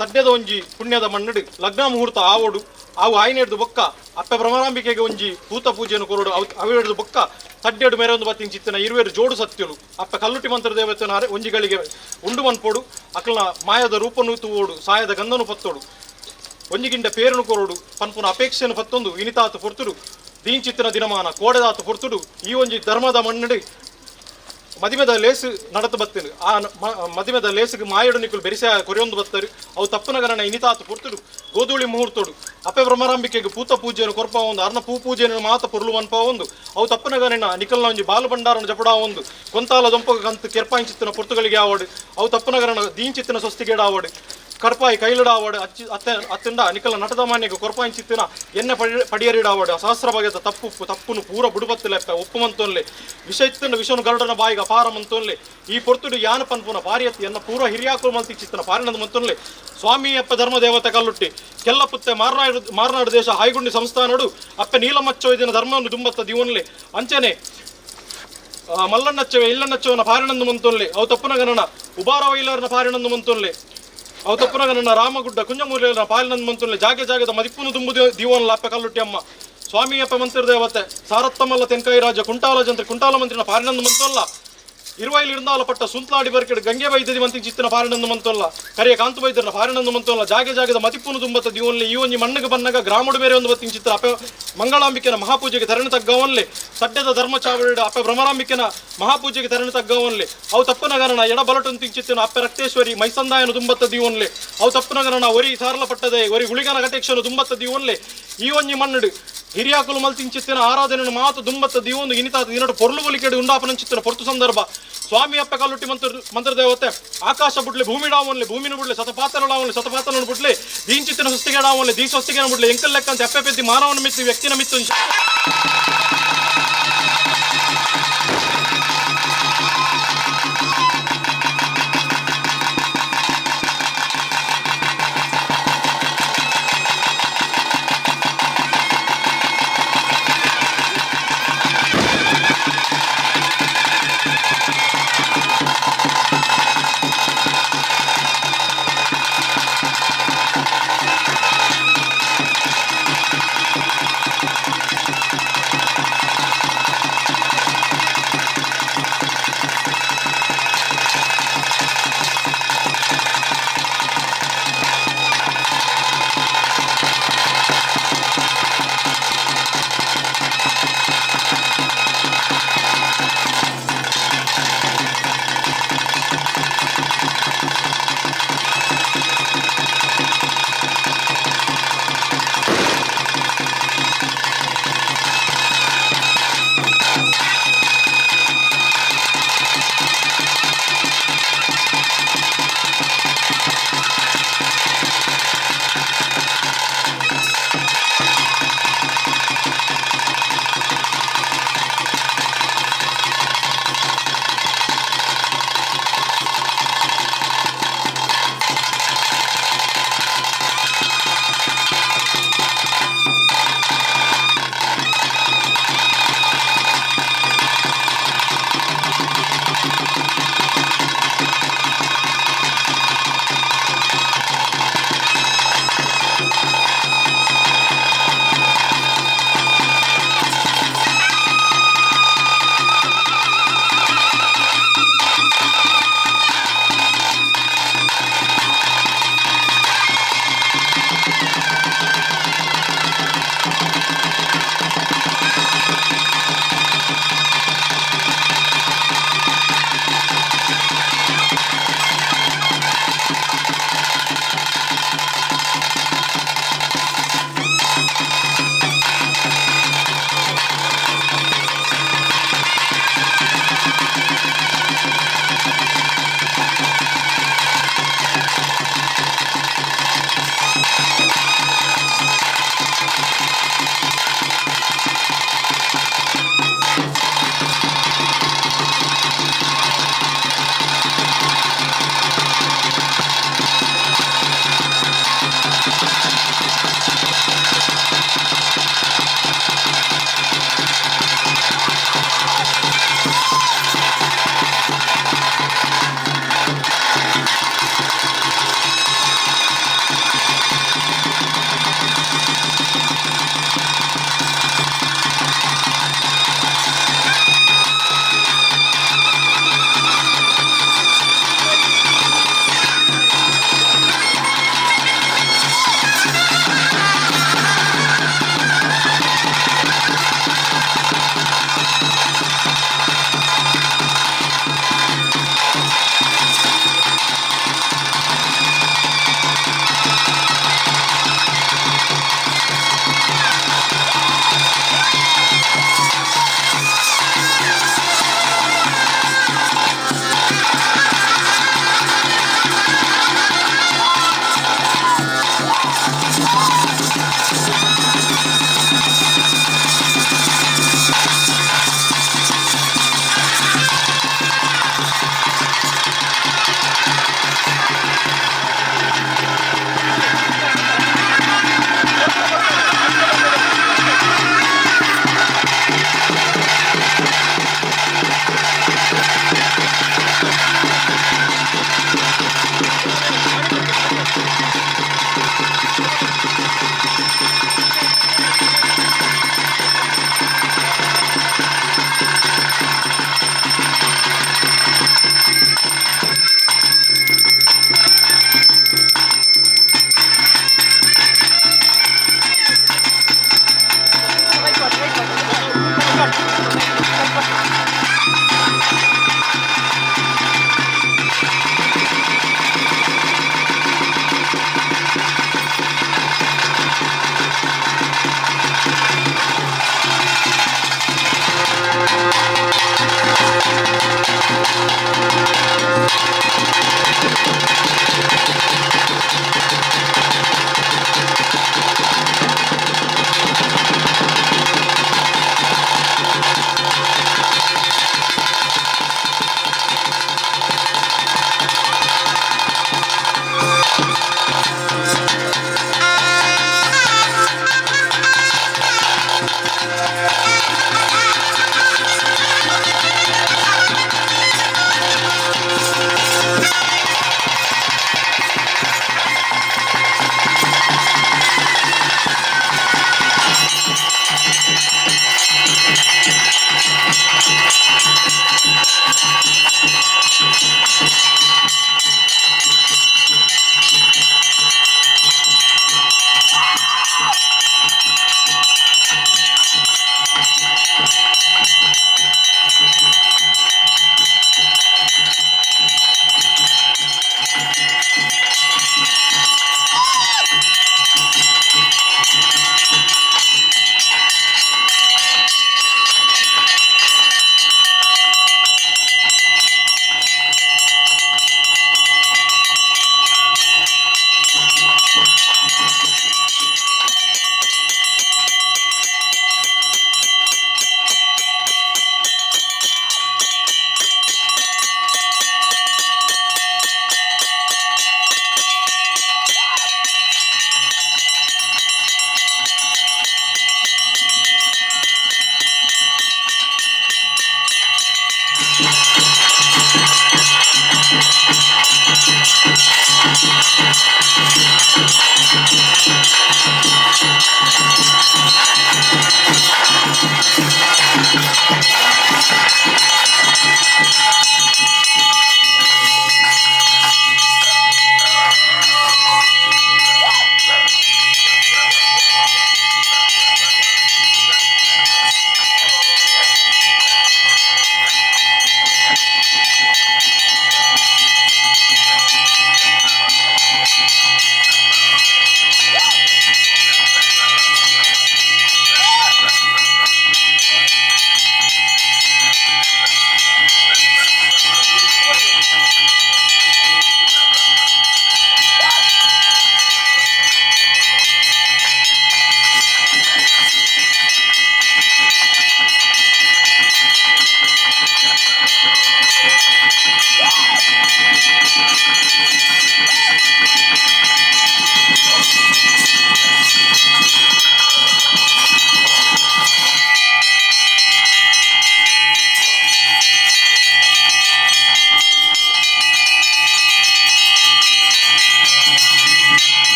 ತಡ್ಡೆದ ಒಂಜಿ ಪುಣ್ಯದ ಮಣ್ಣಡು ಲಗ್ನ ಮುಹೂರ್ತ ಆವೋಡು ಅವು ಆಯ್ನೆಡ್ದು ಬೊಕ್ಕ ಅಪ್ಪೆ ಭ್ರಮರಾಂಬಿಕೆಗೆ ಒಂಜಿ ಭೂತ ಪೂಜೆಯನ್ನು ಕೊರಡು ಅವು ಅವೆಡ್ದು ಬೊಕ್ಕ ತಡ್ಡೆಡು ಮೇರೊಂದು ಬತ್ತಿಂಚಿತ್ತಿನ ಇರುವೆರು ಜೋಡು ಸತ್ಯಲು ಅಪ್ಪೆ ಕಲ್ಲುಟಿ ಮಂತ್ರ ದೇವತೆನ ಒಂಜಿಗಳಿಗೆ ಉಂಡು ಮನ್ಪೋಡು ಅಕಲ್ನ ಮಾಯದ ರೂಪನು ತೂವೋಡು ಸಾಯದ ಗಂಧನು ಪತ್ತೋಡು ಒಂಜಿಗಿಂಡ ಪೇರುನು ಕೊರಡು ಪನ್ಪುನ ಅಪೇಕ್ಷೆಯನ್ನು ಪತ್ತೊಂದು ಇನಿತಾತು ಪೊರ್ತುಡು ದೀಂಚಿತ್ತಿನ ದಿನಮಾನ ಕೋಡೆದಾತು ಪೊರ್ತುಡು ಈ ಒಂಜಿ ಧರ್ಮದ ಮಣ್ಣಡಿ ಮದಿಮೆದ ಲೇಸು ನಡತು ಬತ್ತಿನ ಆ ಮದಿಮೆದ ಲೇಸುಗೆ ಮಾಯಡು ನಿಕುಲು ಬೆರಿಸ ಕೊರಿಯೊಂದು ಬತ್ತರು ಅವು ತಪ್ಪುನಗರನ ಇನಿತಾತು ಪೊರ್ತುಡು ಗೋಧೂಳಿ ಮುಹೂರ್ತೋಡು ಅಪ್ಪೆ ಭ್ರಮರಾಂಬಿಕೆಗೆ ಪೂತ ಪೂಜೆಯನ್ನು ಕೊರ್ಪ ಒಂದು ಅರ್ನ ಪೂ ಪೂಜೆಯನ್ನು ಮಾತ ಪೊರ್ಲು ಮನ್ಪ ಒಂದು ಅವು ತಪ್ಪುನಗರನ ನಿಕಲ್ನ ಒಂಜಿ ಬಾಲು ಭಂಡಾರನ ಜಪಡ ಒಂದು ಕೊಂತಾಲ ದೊಂಪಗ ಕಂತು ಕೆರ್ಪಾಂಚಿತ್ತಿನ ಪೊರ್ತುಗಳಿಗೆ ಆವಡು ಅವು ತಪ್ಪುನಗರನ ದೀಂಚಿತ್ತಿನ ಸ್ವಸ್ತಿಗೇಡ ಆವಡು ಕರ್ಪಾಯಿ ಕೈಲುಡಾವಡು ಅಚ್ಚಿ ಅತ್ತ ಅತ್ತಿಂದ ನಿಕಲ ನಟದ ಮಾನ್ಯಗೆ ಕೊರ್ಪಾಂಚಿತ್ತಿನ ಎಣ್ಣೆ ಪಡಿಯರಿಡಾವಡು ಸಹಸ್ರ ಬಗೆದ ತಪ್ಪು ತಪ್ಪುನು ಪೂರ ಬುಡುಬತ್ತಿಲೆಪ್ಪ ಒಪ್ಪುಮಂತೊನ್ಲೆ ವಿಷ ಇತ್ತಿನ ವಿಷನು ಗರುಡನ ಬಾಯಿಗೆ ಅಪಾರ ಮಂತೊನ್ಲೆ ಈ ಪೊರ್ತುಡು ಯಾನ ಪನ್ಪುನ ಪಾರಿಯತ್ತಿ ಎನ್ನ ಪೂರ್ವ ಹಿರಿಯಾಕುಲು ಮಲ್ತಿ ಚಿತ್ತನ ಪಾರಿನದ ಮಂತೊನ್ಲೆ ಸ್ವಾಮಿ ಅಪ್ಪ ಧರ್ಮದೇವತೆ ಕಲ್ಲುಟ್ಟಿ ಕೆಲ್ಲಪುತ್ತೆ ಮಾರ್ನಾಡು ಮಾರ್ನಾಡು ದೇಶ ಹಾಯ್ಗುಂಡಿ ಸಂಸ್ಥಾನಡು ಅಪ್ಪ ನೀಲಮಚ್ಚೊಯ್ದಿನ ಧರ್ಮವನ್ನು ದುಂಬತ್ತ ದಿವನ್ಲೆ ಅಂಚನೆ ಮಲ್ಲಣ್ಣಚ್ಚವೆ ಇಲ್ಲಣ್ಣಚ್ಚವನ ಪಾರಿನಂದು ಮಂತೊನ್ಲೆ ಅವು ತಪ್ಪುನಗನನ ಉಬಾರವೈಲರ್ನ ಪಾರಿನಂದು ಮಂತೊನ್ಲೆ ಅವು ತಪ್ಪುನಗನನ ರಾಮಗುಡ್ಡ ಕುಂಜಮೂಲಿಯರ ಪಾಲಿನಂದು ಮಂತೊನ್ಲೆ ಜಾಗೆ ಜಾಗದ ಮದಿಪ್ಪುನು ತುಂಬು ದಿವನ್ಲ ಅಪ್ಪ ಕಲ್ಲುಟ್ಟಿ ಅಮ್ಮ ಸ್ವಾಮಿ ಅಪ್ಪ ಮಂತ್ರ ದೇವತೆ ಸಾರತ್ತಮಲ್ಲ ತೆಂಕಾಯಿ ರಾಜ ಕುಂಟಾಲ ಜಂತ್ರಿ ಕುಂಟಾಲ ಮಂತ್ರಿನ ಪಾರಿನಂದು ಮಂತೊಲ್ಲ ಇರುವೈಲ್ ಇರುಂದಾಲ ಪಟ್ಟ ಸುಂತ್ಲಾಡಿ ಬರ್ಕೆಡು ಗಂಗೆ ವೈದ್ಯದಿ ಮಂತಿ ಚಿತ್ತಿನ ಪಾರಿನಂದು ಮಂತೊಲ್ಲ ಕರಿಯ ಕಾಂತು ವೈದ್ಯರನ ಪಾರಿನಂದು ಮಂತೊಲ್ಲ ಜಾಗೆ ಜಾಗದ ಮತಿಪ್ಪುನು ತುಂಬತ್ತ ದಿವನ್ಲೆ ಈ ಒಂಜಿ ಮಣ್ಣಿಗೆ ಬನ್ನಗ ಗ್ರಾಮಡು ಬೇರೆ ಒಂದು ಬತ್ತಿನ ಚಿತ್ರ ಅಪ್ಪ ಮಂಗಳಾಂಬಿಕೆನ ಮಹಾಪೂಜೆಗೆ ತರಣ ತಗ್ಗವನ್ಲೆ ತಡ್ಡೆದ ಧರ್ಮಚಾವಡಿ ಅಪ್ಪ ಭ್ರಮರಾಂಬಿಕೆನ ಮಹಾಪೂಜೆಗೆ ತರಣ ತಗ್ಗವನ್ಲೆ ಅವು ತಪ್ಪುನಗರನ ಎಡ ಬಲಟು ತಿಂಚಿತ್ತಿನ ಅಪ್ಪ ರಕ್ತೇಶ್ವರಿ ಮೈಸಂದಾಯನ ತುಂಬತ್ತ ದಿವನ್ಲೆ ಅವು ತಪ್ಪುನಗರನ ಒರಿ ಸಾರಲ ಪಟ್ಟದೆ ಒರಿ ಗುಳಿಗನ ಘಟೇಕ್ಷನು ತುಂಬತ್ತ ದಿವನ್ಲೆ ಈ ಒಂಜಿ ಮಣ್ಣಡು ಹಿರಿಯಾಕುಲು ಮಲ್ತಿಂಚಿತ್ತಿನ ಆರಾಧನೆಯನ್ನು ಮಾತು ದುಂಬತ್ತ ದಿವೊಂದು ಇನಿತಾತ ದಿನಡು ಪೊರ್ಲು ಬಲಿಕೆಡು ಉಂಡಾಪನಂಚಿತ್ತಿನ ಪೊರ್ತು ಸಂದರ್ಭ ಸ್ವಾಮಿ ಅಪ್ಪ ಕಲ್ಲುಟ್ಟಿ ಮಂತ್ರದೇವತೆ ಆಕಾಶ ಬುಡ್ಲೆ ಭೂಮಿ ಡಾವನ್ಲೆ ಭೂಮಿನ ಬುಡ್ಲೆ ಸತಪಾತನ ಸತಪಾತನ ಬುಡ್ಲೆ ದೀಂಚಿತ್ತಿನ ಸ್ವಸ್ತಿಗೆ ಡಾವನ್ಲೆ ದೀ ಸ್ವಸ್ತಿಗೆ ಬುಡ್ಲೆ ಎಂಕಲ್ ಲೆಕ್ಕಂತ ಅಪ್ಪೆ ಪೆದ್ದಿ ಮಾನವನ ಮಿತ್ತು ವ್ಯಕ್ತಿನ ಮಿತ್ತು.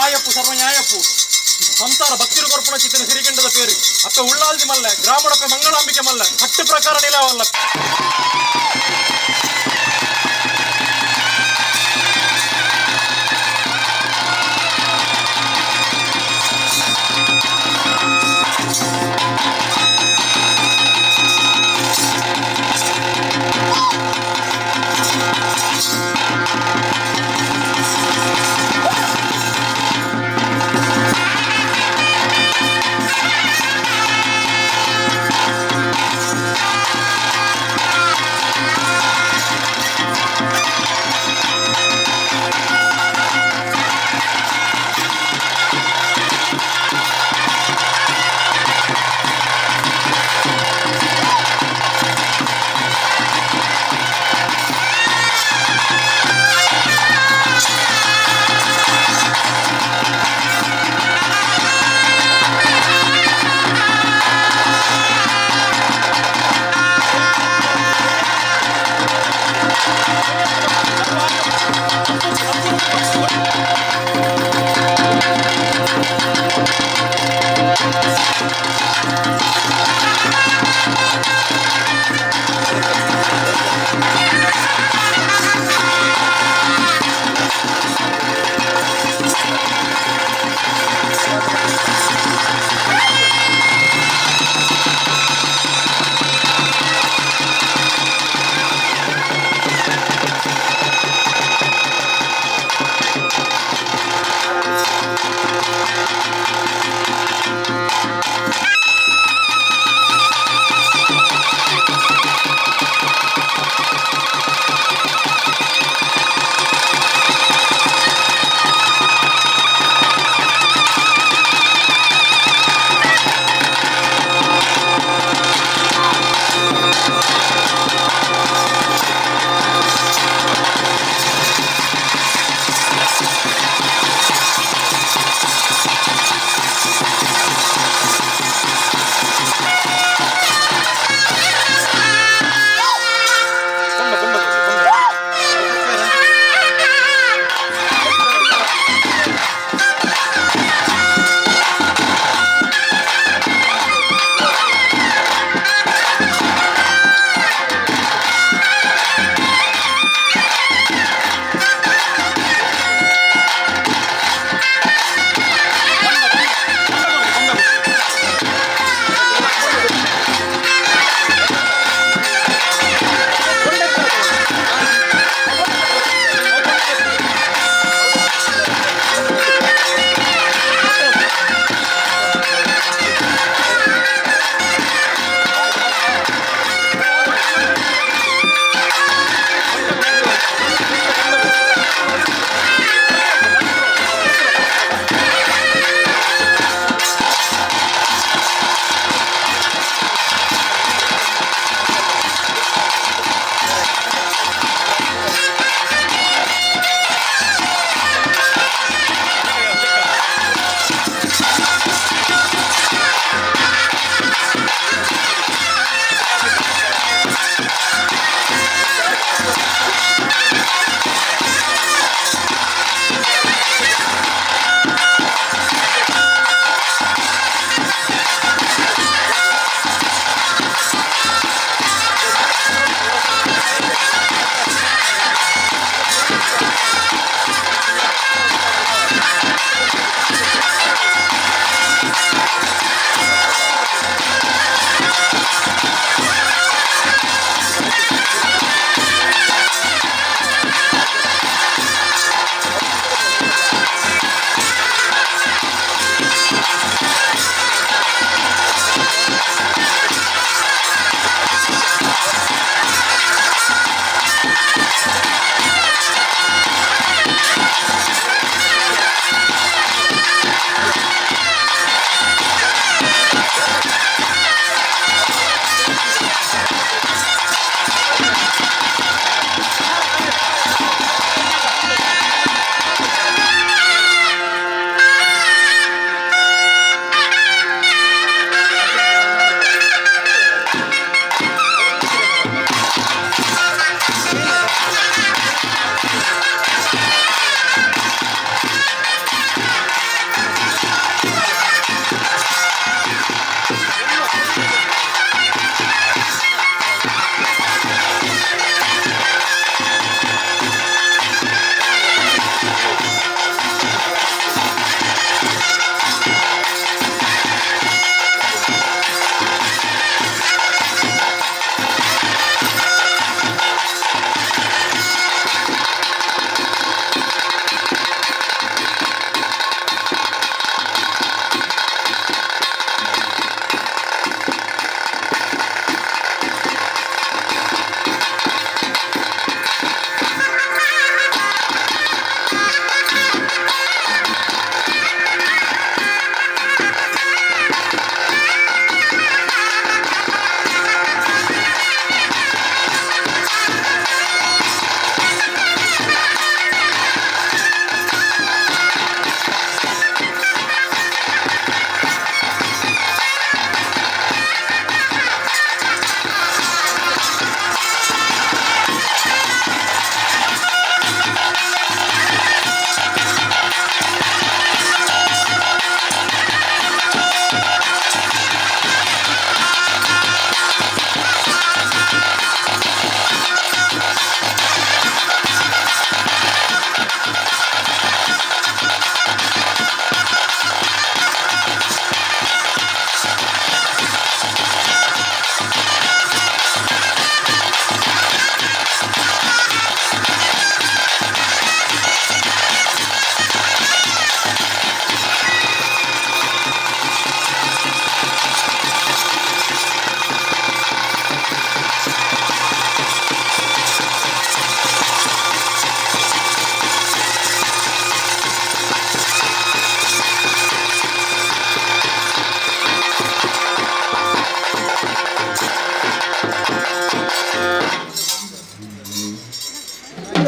ಆಯಪ್ಪು ಸರ್ವ ನ್ಯಾಯಪ್ಪು ಸಂಸಾರ ಭಕ್ತಿರು ಕೊರ್ಪುಣ ಚಿತ್ತಿನ ಸಿರಿಕೆಂಡದ ಪೇರು ಅಪ್ಪೆ ಉಳ್ಳಾಲ್ದಿ ಮಲ್ಲೆ ಗ್ರಾಮಡಪ್ಪೆ ಮಂಗಳಾಂಬಿಕೆ ಮಲ್ಲ ಕಟ್ಟು ಪ್ರಕಾರ ನಿಲವಲ್ಲ.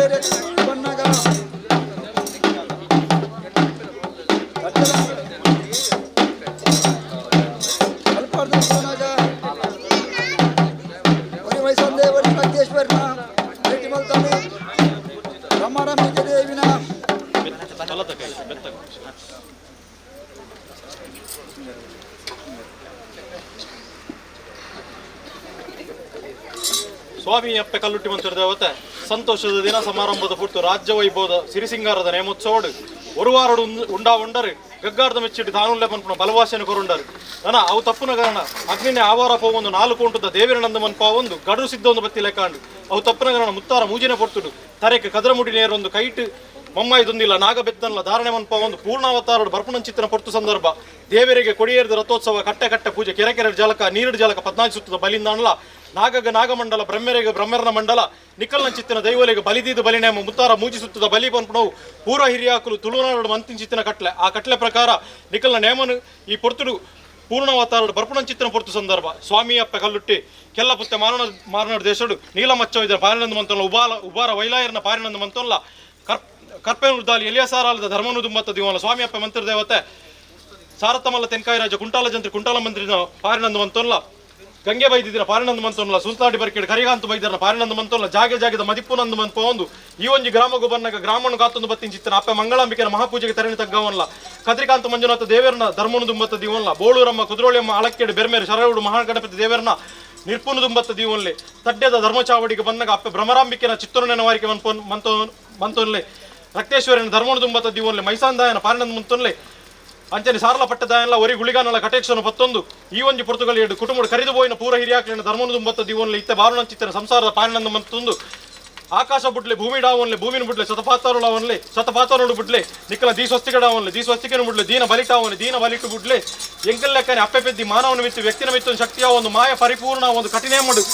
ಬನ್ನಗ ಅಲ್ಪಾರ್ಧ ಒರಿ ವಯಸ್ಸಂದೇ ಒರಿ ಭಕ್ತೇಶ್ವರನ ಭೇಟಿ ಮಲ್ತಾನೆ ಬ್ರಹ್ಮರಾಂಬಿಕೆ ದೇವಿನ. ಸ್ವಾಮಿ ಅಪ್ಪೆ ಕಲ್ಲುಟ್ಟಿ ಮಂತ್ರ ದೇವತೆ ಸಂತೋಷದ ದಿನ ಸಮಾರಂಭದ ಪುಟ್ಟು ರಾಜ್ಯ ವೈಭವದ ಸಿರಿಸಿಂಗಾರದ ನೇಮೋತ್ಸವಡು ஒரு ವಾರಡು ಉಂಡಾ ಉಂಡರು ಗಗ್ಗಾರ್ದ ಮೆಚ್ಚಿಟ್ಟು ತಾನುಲ್ಲೆ ಪನ್ಪುನ ಬಲವಾಸನ ಕೊರುಂಡರು. ನನ ಅವು ತಪ್ಪುನ ಕಾರಣ ಅಗ್ನಿನೇ ಆವಾರ ಪೋವೊಂದು ನಾಲ್ಕು ಉಂಟುದ ದೇವಿರ ನಂದ ಮನ್ಪ ಒಂದು ಗಡು ಸಿದ್ಧ ಒಂದು ಬತ್ತಿ ಲೆಕ್ಕಾಂಡು ಅವು ತಪ್ಪುನ ಕಾರಣ ಮುತ್ತಾರ ಮೂಜಿನ ಪೊರ್ತುಡು ತರೆಕ್ ಕದರಮುಡಿ ನೇರೊಂದು ಕೈಟ್ ಮಮ್ಮಾಯಿ ದೊಂದಿಲ್ಲ ನಾಗಬೆತ್ತನ್ಲ ಧಾರಣೆ ಮನ್ಪ ಒಂದು ಪೂರ್ಣಾವತಾರಡು ಬರ್ಪುಣಂಚಿತ್ತನ ಪೊರ್ತು ಸಂದರ್ಭ ದೇವರಿಗೆ ಕೊಡಿಯೇರಿದ ರಥೋತ್ಸವ ಕಟ್ಟೆ ಕಟ್ಟೆ ಪೂಜೆ ಕೆರೆ ಕೆರೆ ಜಲಕ ನೀರು ಜಲಕ ಪದ್ನಾಜಿ ಸುತ್ತದ ಬಲಿಂದಾಣಲ ನಾಗಗ ನಾಗಮಂಡಲ ಬ್ರಹ್ಮರಿಗೆ ಬ್ರಹ್ಮರನ ಮಂಡಲ ನಿಕ್ಕಲ್ನಂಚಿತ್ತಿನ ದೈವಲಿಗೆ ಬಲಿದೀದ ಬಲಿನೇಮ ಮುತ್ತಾರ ಮೂಜಿ ಸುತ್ತದ ಬಲಿ ಪನ್ಪುನವು ಪೂರ್ವ ಹಿರಿಯಾಕುಲು ತುಳುನಾಡು ಮಂತಿಂಚಿತ್ತಿನ ಕಟ್ಲೆ ಆ ಕಟ್ಲೆ ಪ್ರಕಾರ ನಿಕ್ಕಲ್ನ ನೇಮನು ಈ ಪೊರ್ತುಡು ಪೂರ್ಣವತಾರಡು ಬರ್ಪುಣಂಚಿತ್ತಿನ ಪೊರ್ತು ಸಂದರ್ಭ ಸ್ವಾಮಿಯಪ್ಪ ಕಲ್ಲುಟ್ಟಿ ಕೆಲ್ಲ ಪುತ್ತೆ ಮಾರಣ ಮಾರನಾಡು ದೇಶಡು ನೀಲಮಚ್ಚ ಇದರ ಪಾರಿನಂದು ಮಂತೊಲ್ಲ ಉಬಾಲ ಉಬಾರ ವೈಲಾಯರ್ನ ಪಾರಿನಂದು ಮಂತೊಲ್ಲ ಕರ್ಪೆನುದ್ದಾಲಿ ಎಲಿಯಸಾರಾಲದ ಧರ್ಮನು ದುಂಬತ್ತ ದಿವನ ಸ್ವಾಮಿಯಪ್ಪ ಮಂತ್ರ ದೇವತೆ ಸಾರತಮಲ್ಲ ತೆನ್ಕಾಯಿ ರಾಜ ಕುಂಟಾಲ ಜಂತ್ರಿ ಕುಂಟಾಲ ಮಂತ್ರಿನ ಪಾರಿನಂದು ಮಂತೊಲ್ಲ ಗಂಗೆ ಬೈದಿದ್ದೀರ ಪಾರಿನಂದು ಮಂತೊಲ್ಲ ಸುಲ್ತಾಡಿ ಬರ್ಕೇಡು ಕರಿಗಾಂತು ಬೈದರ ಪಾರಿನಂದು ಮಂತೊಲ್ಲ ಜಾಗೆ ಜಾಗದ ಮದಿಪ್ಪುನಂದು ಮನ್ಪ ಒಂದು ಈ ಒಂಜಿ ಗ್ರಾಮಗು ಬನ್ನಗ ಗ್ರಾಮನು ಕಾತೊಂದು ಬತ್ತಿಂಚಿತ್ತನ ಅಪ್ಪೆ ಮಂಗಳಾಂಬಿಕೆನ ಮಹಾಪೂಜೆಗೆ ತರಣಿ ತಗ್ಗವನ್ಲ ಕದ್ರಿಕಾಂತ ಮಂಜುನಾಥ ದೇವರನ ಧರ್ಮನು ದುಂಬತ್ತ ದಿವನ್ಲ ಬೋಳೂರಮ್ಮ ಕುದ್ರೋಳಿಯಮ್ಮ ಅಳಕ್ಕೇಡು ಬೆರ್ಮೇರು ಶರವುಡು ಮಹಾಗಣಪತಿ ದೇವರನ ನಿರ್ಪುನು ದುಂಬತ್ತ ದಿವನ್ಲೆ ತಡ್ಡೆದ ಧರ್ಮಚಾವಡಿಗೆ ಬನ್ನಗ ಅಪ್ಪೆ ಭ್ರಮರಾಂಬಿಕೆನ ಚಿತ್ತೂರು ನೆನವಾರಿಕೆ ಮನ್ಪೊನ್ ಮಂತೋ ಮಂತೊನ್ಲೆ ರಕ್ತೇಶ್ವರನ ಧರ್ಮನು ದುಂಬತ್ತ ದಿವನ್ಲೆ ಮೈಸಾಂದಾಯನ ಪಾರಿನಂದು ಮಂತೊನ್ಲೆ ಅಂಚನೆ ಸಾರಲ ಪಟ್ಟದಾಯನ್ಲ ಒರಿ ಗುಳಿಗಾನಲ ಕಟೇಕ್ಷನ ಪತ್ತೊಂದು ಈ ಒಂಜಿ ಪೊರ್ತುಗಲ್ ಎಡು ಕುಟುಂಬ ಕರಿದು ಪೋಯಿನ ಪೂರ ಹಿರಿಯಾಕ್ಲಿನ ಧರ್ಮನು ದುಂಬತ್ತ ದಿವನ್ಲೆ ಇತ್ತೆ ಬಾರುನಂಚಿತ್ತನ ಸಂಸಾರದ ಪಾರಿನಂದು ಮಂತೊಂದು ಆಕಾಶ ಬುಡ್ಲೆ ಭೂಮಿ ಡಾವನ್ಲೆ ಭೂಮಿನ ಬುಡ್ಲೆ ಶತಪಾತಾರುಳವನ್ಲೆ ಶತಪಾತಾರುಡು ಬುಡ್ಲೆ ನಿಕ್ಕಲ ದೀ ಸ್ವಸ್ತಿಗಡಾವನ್ಲೆ ದೀ ಸ್ವಸ್ತಿಕನ ಬುಡ್ಲೆ ದೀನ ಬಲಿಟಾವನ್ಲೆ ದೀನ ಬಲಿಟು ಬುಡ್ಲೆ ಎಂಕಲ್ ಲೆಕ್ಕನೆ ಅಪ್ಪೆ ಪೆದ್ದಿ ಮಾನವನ ಮಿತ್ತು ವ್ಯಕ್ತಿನ ಮಿತ್ತು ಶಕ್ತಿಯ ಒಂದು ಮಾಯ ಪರಿಪೂರ್ಣ ಒಂದು ಕಠಿಣ ಮಡು.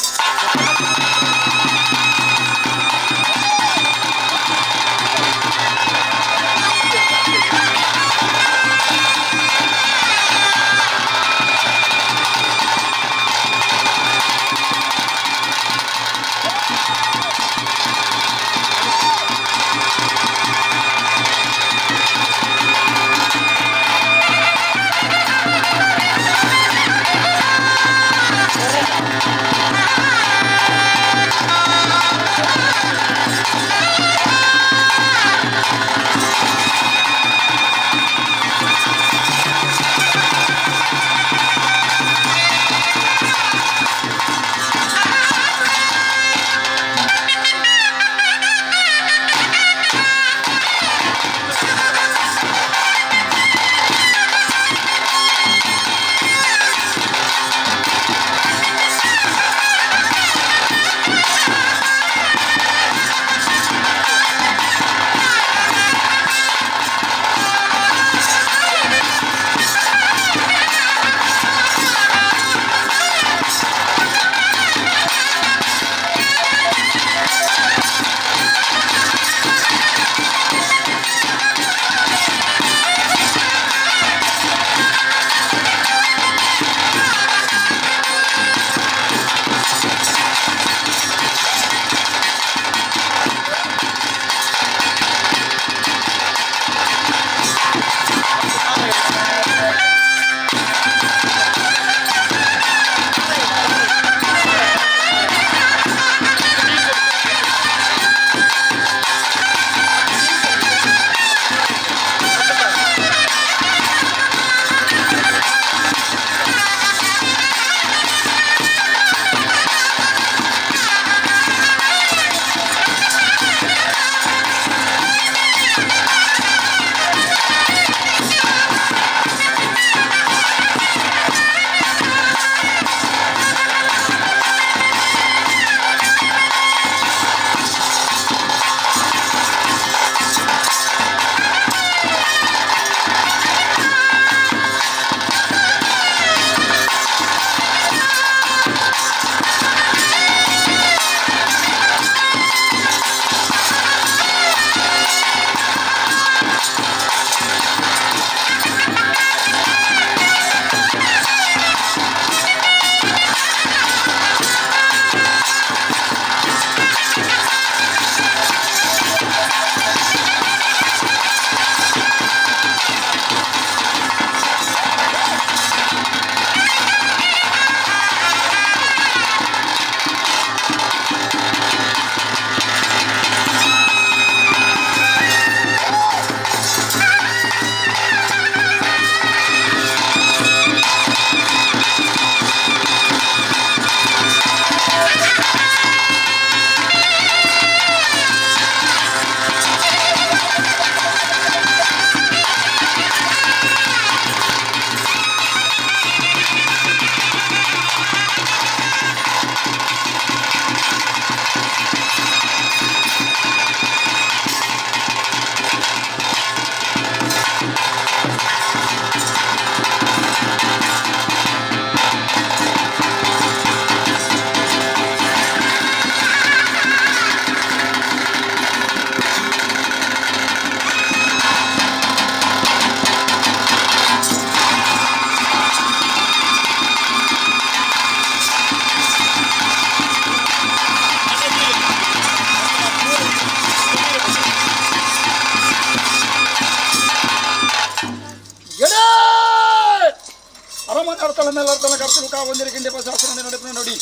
ಕತ್ತಲ ಮೇಲೆ ಕರ್ತಲು ಕಾವೊಂದಿರ ಶಾಸನ ನಡುಪಿನ ನೋಡಿ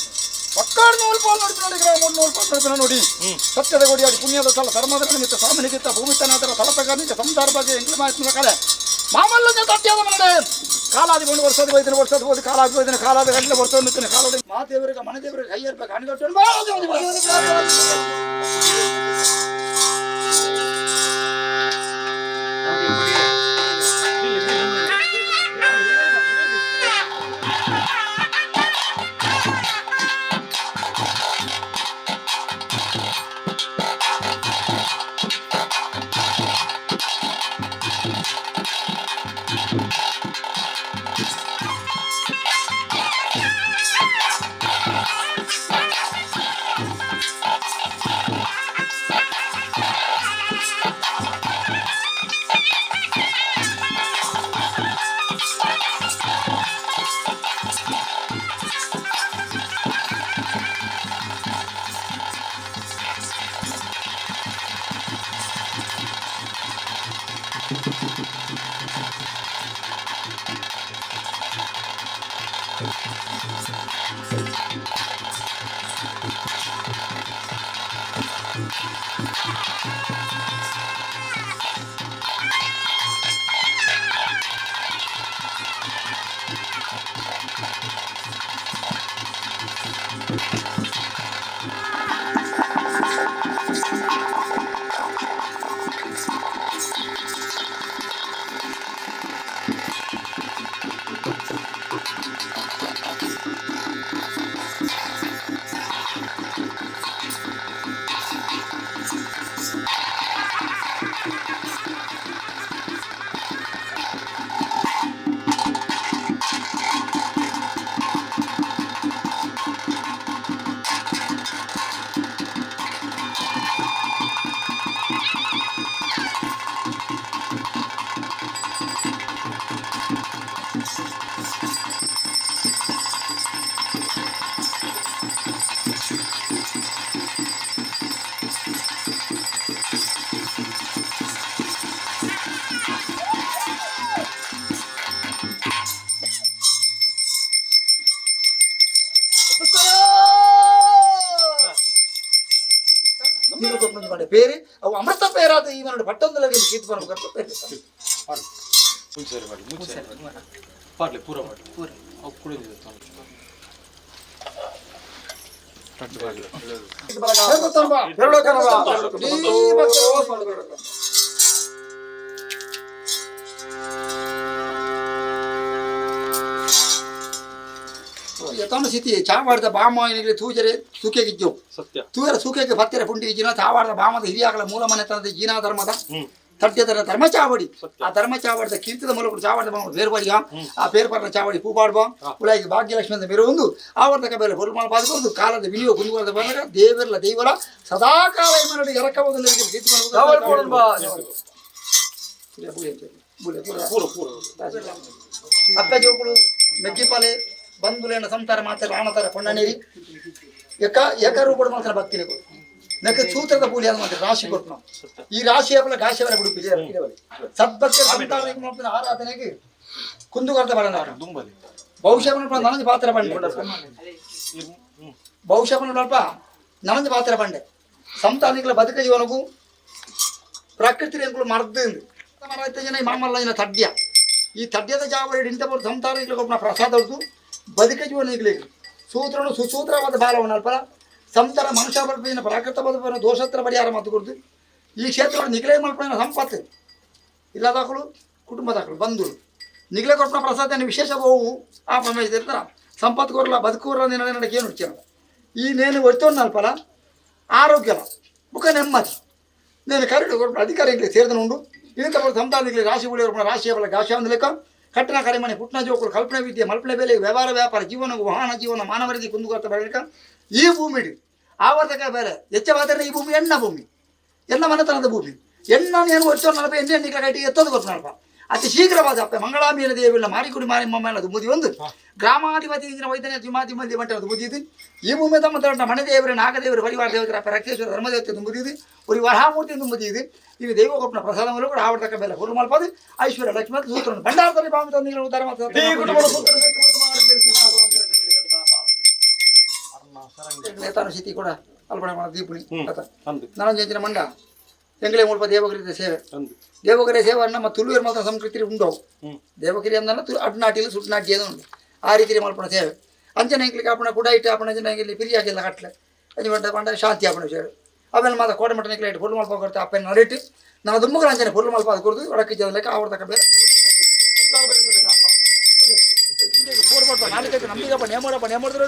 ಪಕ್ಕಾಡ್ ನೂಲ್ಪಾಲ್ ನಡುಪಿನ ನೋಡಿ ಗ್ರಾಮ ನೂಲ್ಪಾಲ್ ನಡುಪಿನ ನೋಡಿ ಸತ್ಯದ ಕೊಡಿಯಾಡಿ ಪುಣ್ಯದ ಸ್ಥಳ ಧರ್ಮದ ನಿಮಿತ್ತ ಸ್ವಾಮಿನಿಗಿತ್ತ ಭೂಮಿತನಾದರ ತಲತಗಾನಿಗೆ ಸಂಸಾರ ಬಗ್ಗೆ ಎಂಗ್ಲ ಮಾಹಿತಿ ಕಲೆ ಮಾಮಲ್ಲದ ತಟ್ಯದ ಮನಡೆ ಕಾಲಾದಿ ಒಂದು ವರ್ಷದ ವೈದ್ಯನ ವರ್ಷದ ಹೋದ ಕಾಲಾದಿ ವೈದ್ಯನ ಕಾಲಾದ ಗಂಟೆ ವರ್ಷದ ನಿಂತಿನ ಕಾಲಾದಿ ಮಾದೇವರಿಗೆ ಮನೆದೇವರಿಗೆ ಕೈಯರ್ಬೇಕು ಹಣಿಗಟ್ಟು పేరు అವು ಅಮೃತ ಪೇರಾದ ಈ ಮನೋಡು ಪಟ್ಟೊಂದಲಗೆ ಕೀರ್ತಿ ಪೇರು ಪಾಡ್ಲೆ ಪೂರ ಪಾಡ್ಲೆ ಪೂರ ಅವು ಕುಡಿದಿದೆ. ಯತಾನ ಸ್ಥಿತಿ ಚಾವಾಡ್ದ ಬಾಮ ತೂಜರೆ ಸೂಕೆಗಿಜ್ಜು ಸತ್ಯ ತೂಯರ ಸೂಕೆಗೆ ಪತ್ತೆರ ಪುಂಡಿಗೆ ಜಿನ ಚಾವಾಡ್ದ ಬಾಮದ ಹಿರಿಯಾಗಲ ಮೂಲ ಮನೆತನದ ಜೀನಾ ಧರ್ಮದ ತಡ್ಯದರ ಧರ್ಮ ಚಾವಡಿ ಆ ಧರ್ಮ ಚಾವಡಿದ ಕೀರ್ತದ ಮೂಲಕ ಚಾವಡಿದ ಬಾಮ ಬೇರ್ಬಡಿಗ ಆ ಪೇರ್ಪರ್ನ ಚಾವಡಿ ಪೂಪಾಡ್ಬ ಉಳಾಗಿ ಭಾಗ್ಯಲಕ್ಷ್ಮಿ ಅಂತ ಮೆರವೊಂದು ಆವರ್ತಕ ಬೇರೆ ಹೊರುಮಾಲ ಬಾದುಕೊಂಡು ಕಾಲದ ವಿನಿಯೋಗ ಕುಂದುಕೊಳದ ಬಂದಾಗ ದೇವರ್ಲ ದೈವರ ಸದಾಕಾಲ ಮನಡಿ ಎರಕಬಹುದು ಕೀರ್ತಿ ಅಪ್ಪ ಜೋಕುಳು ಮೆಗ್ಗಿಪಾಲೆ ಬಂಧುಲೇನ ಸಂಸಾರ ಮಾತ್ರ ಆಣತರ ಕೊಂಡನೇರಿ ಏಕ ಏಕರೂಪಡು ಮಾತ್ರ ಭಕ್ತಿನಿಗೂ ನೆಕ್ಕೆ ಸೂತ್ರದ ಪೂಜೆ ಅದು ಮಾತ್ರ ರಾಶಿ ಕೊಟ್ಟು ಈ ರಾಶಿ ಅಪ್ಪಲ ಗಾಶಿಯವರ ಬಿಡುಪಿ ಸದ್ಭಕ್ತಿ ಸಂತಾನ ಆರಾಧನೆಗೆ ಕುಂದುಕೊರತೆ ಬರನ ಬಹುಶಃ ನನಗೆ ಪಾತ್ರ ಬಂಡೆ ಬಹುಶಃ ಸ್ವಲ್ಪ ನನಗೆ ಪಾತ್ರ ಬಂಡೆ ಸಂತಾನಿಗಳ ಬದುಕ ಜೀವನಗೂ ಪ್ರಕೃತಿ ಎಂಕುಲು ಮರ್ದು ಜನ ಮಾಮಲ್ಲ ತಡ್ಯ ಈ ತಡ್ಯದ ಜಾವಳಿ ಇಂಥ ಬರು ಸಂತಾನಿಗಳಿಗೆ ಒಬ್ಬನ ಪ್ರಸಾದ ಹೊರತು ಬದುಕ ಜೀವನ ಈಗಲಿಗೆ ಸೂತ್ರನು ಸುಸೂತ್ರವಾದ ಬಾಲವನ್ನು ಅಲ್ಪಲ ಸಂತರ ಮನುಷ್ಯ ಬಲ್ಪಿನ ಪ್ರಾಕೃತ ಬದುಕನ್ನು ದೋಷತ್ರ ಪರಿಹಾರ ಮಾತು ಕೊಡ್ತು ಈ ಕ್ಷೇತ್ರ ನಿಗಲೇ ಮಲ್ಪನ ಸಂಪತ್ತು ಇಲ್ಲದಾಕಲು ಕುಟುಂಬದಾಕಲು ಬಂಧುలు ನಿಗಲೇ ಕೊಟ್ಟನ ಪ್ರಸಾದ ವಿಶೇಷ ಹೋವು ಆ ಪ್ರಮೇಶ ಇರ್ತಾರ ಸಂಪತ್ತು ಕೊರಲ ಬದುಕೂರಲ ನಿನ್ನ ಏನು ವಿಚಾರ ಈ ನೇನು ಒರ್ತೊಂದು ಅಲ್ಪಲ ಆರೋಗ್ಯಲ ಬುಕ್ಕ ನೆಮ್ಮದಿ నేను ಕರಡು ಅಧಿಕಾರಿಗಳಿಗೆ ಸೇರಿದ ಉಂಡು ಇಂಥ ಸಂತಾನಗಳಿಗೆ ರಾಶಿ ಉಳಿಯವರು ರಾಶಿ ಅವರ ಗಾಶ ಒಂದು ಲೆಕ್ಕ ಕಟ್ಟಣ ಕರಿಮನೆ ಪುಟ್ನ ಜೋಕುಲು ಕಲ್ಪನೆ ವಿದ್ಯೆ ಮಲ್ಪನೆ ಬೆಲೆ ವ್ಯವಹಾರ ವ್ಯಾಪಾರ ಜೀವನ ವಾಹನ ಜೀವನ ಮಾನವರಿಗೆ ಕುಂದುಕೊರತೆ ಬರಲಿಕ್ಕ ಈ ಭೂಮಿ ಆವರ್ತಕ ಬೇರೆ ಹೆಚ್ಚವಾದರೆ ಈ ಭೂಮಿ ಎಣ್ಣ ಭೂಮಿ ಎಣ್ಣ ಮನೆತನದ ಭೂಮಿ ಎಣ್ಣ ಏನು ವರ್ಷ ನಲಭೈ ಎಣ್ಣೆ ಎಣ್ಣೆ ಕಟ್ಟಿ ಎತ್ತದು ಗೊತ್ತು ಅತಿ ಶೀಘ್ರವಾದ ಅಪ್ಪ ಮಂಗಳಾಮೀನ ದೇವಿಲ್ಲ ಮಾರಿಕುಡಿ ಮಾರಿಮ್ಮ ಅದು ಒಂದು ಗ್ರಾಮಾಧಿಪತಿ ಇಂದಿನ ವೈದ್ಯನ ಜಿಮಾಧಿ ಮಂದಿ ಮಂಟದ ಮುದಿದು ಈ ಭೂಮಿ ತಮ್ಮ ದೊಡ್ಡ ಮನೆದೇವರು ನಾಗದೇವರು ಪರಿವಾರ ದೇವತರ ಅಪ್ಪ ರಕ್ಷೇಶ್ವರ ಧರ್ಮದೇವತೆ ಮುದಿದು ஒரு ವರಹಾಮೂರ್ತಿ ಮುದಿದು ಇವು ದೈವ ಕೊಪ್ಪನ ಪ್ರಸಾದ ಕೂಡ ಆವರ್ತಕ ಬೆಲೆ ಹುರು ಮಲ್ಪದು ಐಶ್ವರ್ಯ ಲಕ್ಷ್ಮಿ ಸೂತ್ರ ಭಂಡಾರದಲ್ಲಿ ಭಾವ ತಂದಿಗಳು ಉದ್ಧಾರ ಮಾಡ್ತಾರೆ. ಸಿತಿ ಕೂಡ ಅಲ್ಪಣೆ ಮಾಡ ದೀಪುನಿ ಅಂದು. ನಾನು ಮಂಡ ಎಂಗಳೇ ಮುಲ್ಪ ದೇವಗಿರಿ ಸೇವೆ. ಅಂದು. ದೇವಗಿರಿ ಸೇವೆ ನಮ್ಮ ತುಳುವೇರು ಮಾತ್ರ ಸಂಸ್ಕೃತಿ ಉಂಡವು. ದೇವಗಿರಿ ಅಂದಲ್ಲ, ತು ಅಡ್ನಾಟಿಲು ಸುಟ್ನಾಟಿ ಏನು ಉಂಟು ಆ ರೀತಿ ಮಲ್ಪಣ ಸೇವೆ. ಅಂಚನೆ ಎಂಕ್ಲಿಗೆ ಆಪಣ ಕೂಡ ಇಟ್ಟು ಆಪಣ ಜನ ಇಲ್ಲಿ ಪಿರಿಯಾಗಿಲ್ಲ ಕಟ್ಲೆ ಅಂಚ ಪಂಡ ಪಂಡ ಶಾಂತಿ ಆಪಣ ಸೇವೆ. ಆಮೇಲೆ ಮಾತ್ರ ಕೋಟೆ ಮಟ್ಟನ ಇಟ್ಟು ಪೊರ್ಲು ಮಲ್ಪ ಕೊಡ್ತೆ ಅಪ್ಪನ ನಡಿಟ್ಟು ನನ್ನ ದುಮ್ಮಗಳ ಅಂಚನೆ ಪೊರ್ಲು ಮಲ್ಪ ಅದು ಕೊಡ್ದು ಒಡಕ್ಕೆ ಲೆಕ್ಕ ಆವರ್ತಕ್ಕ ಬೇರೆ ನಂಬಿಕಪ್ಪ ನೇಮಡಪ್ಪ ನೇಮಡಿದ್ರೆ.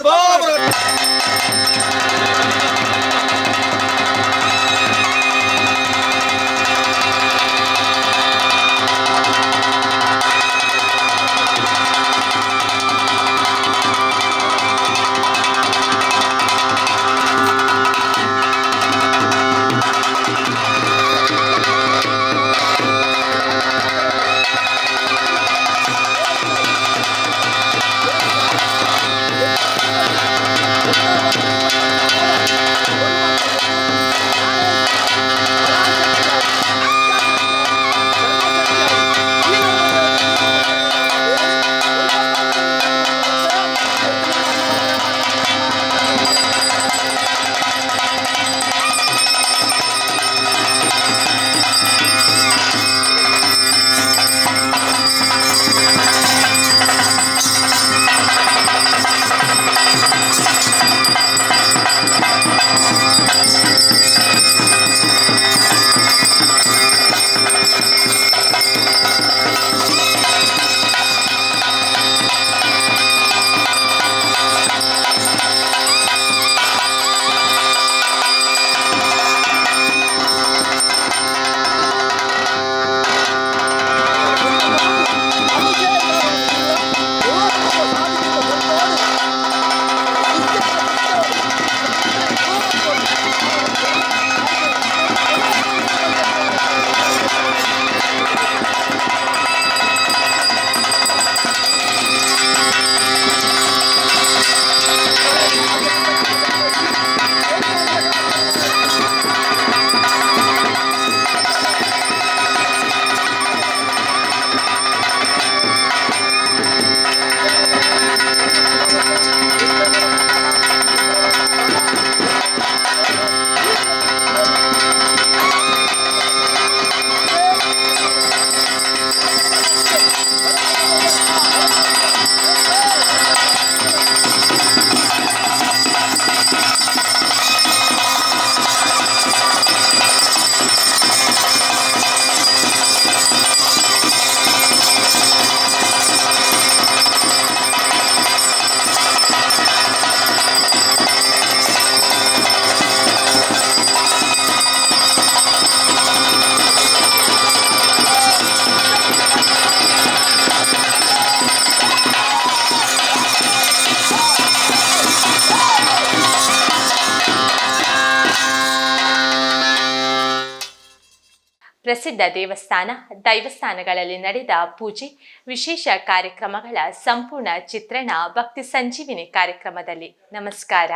ಪ್ರಸಿದ್ಧ ದೇವಸ್ಥಾನ ದೈವಸ್ಥಾನಗಳಲ್ಲಿ ನಡೆದ ಪೂಜೆ ವಿಶೇಷ ಕಾರ್ಯಕ್ರಮಗಳ ಸಂಪೂರ್ಣ ಚಿತ್ರಣ ಭಕ್ತಿ ಸಂಜೀವಿನಿ ಕಾರ್ಯಕ್ರಮದಲ್ಲಿ. ನಮಸ್ಕಾರ.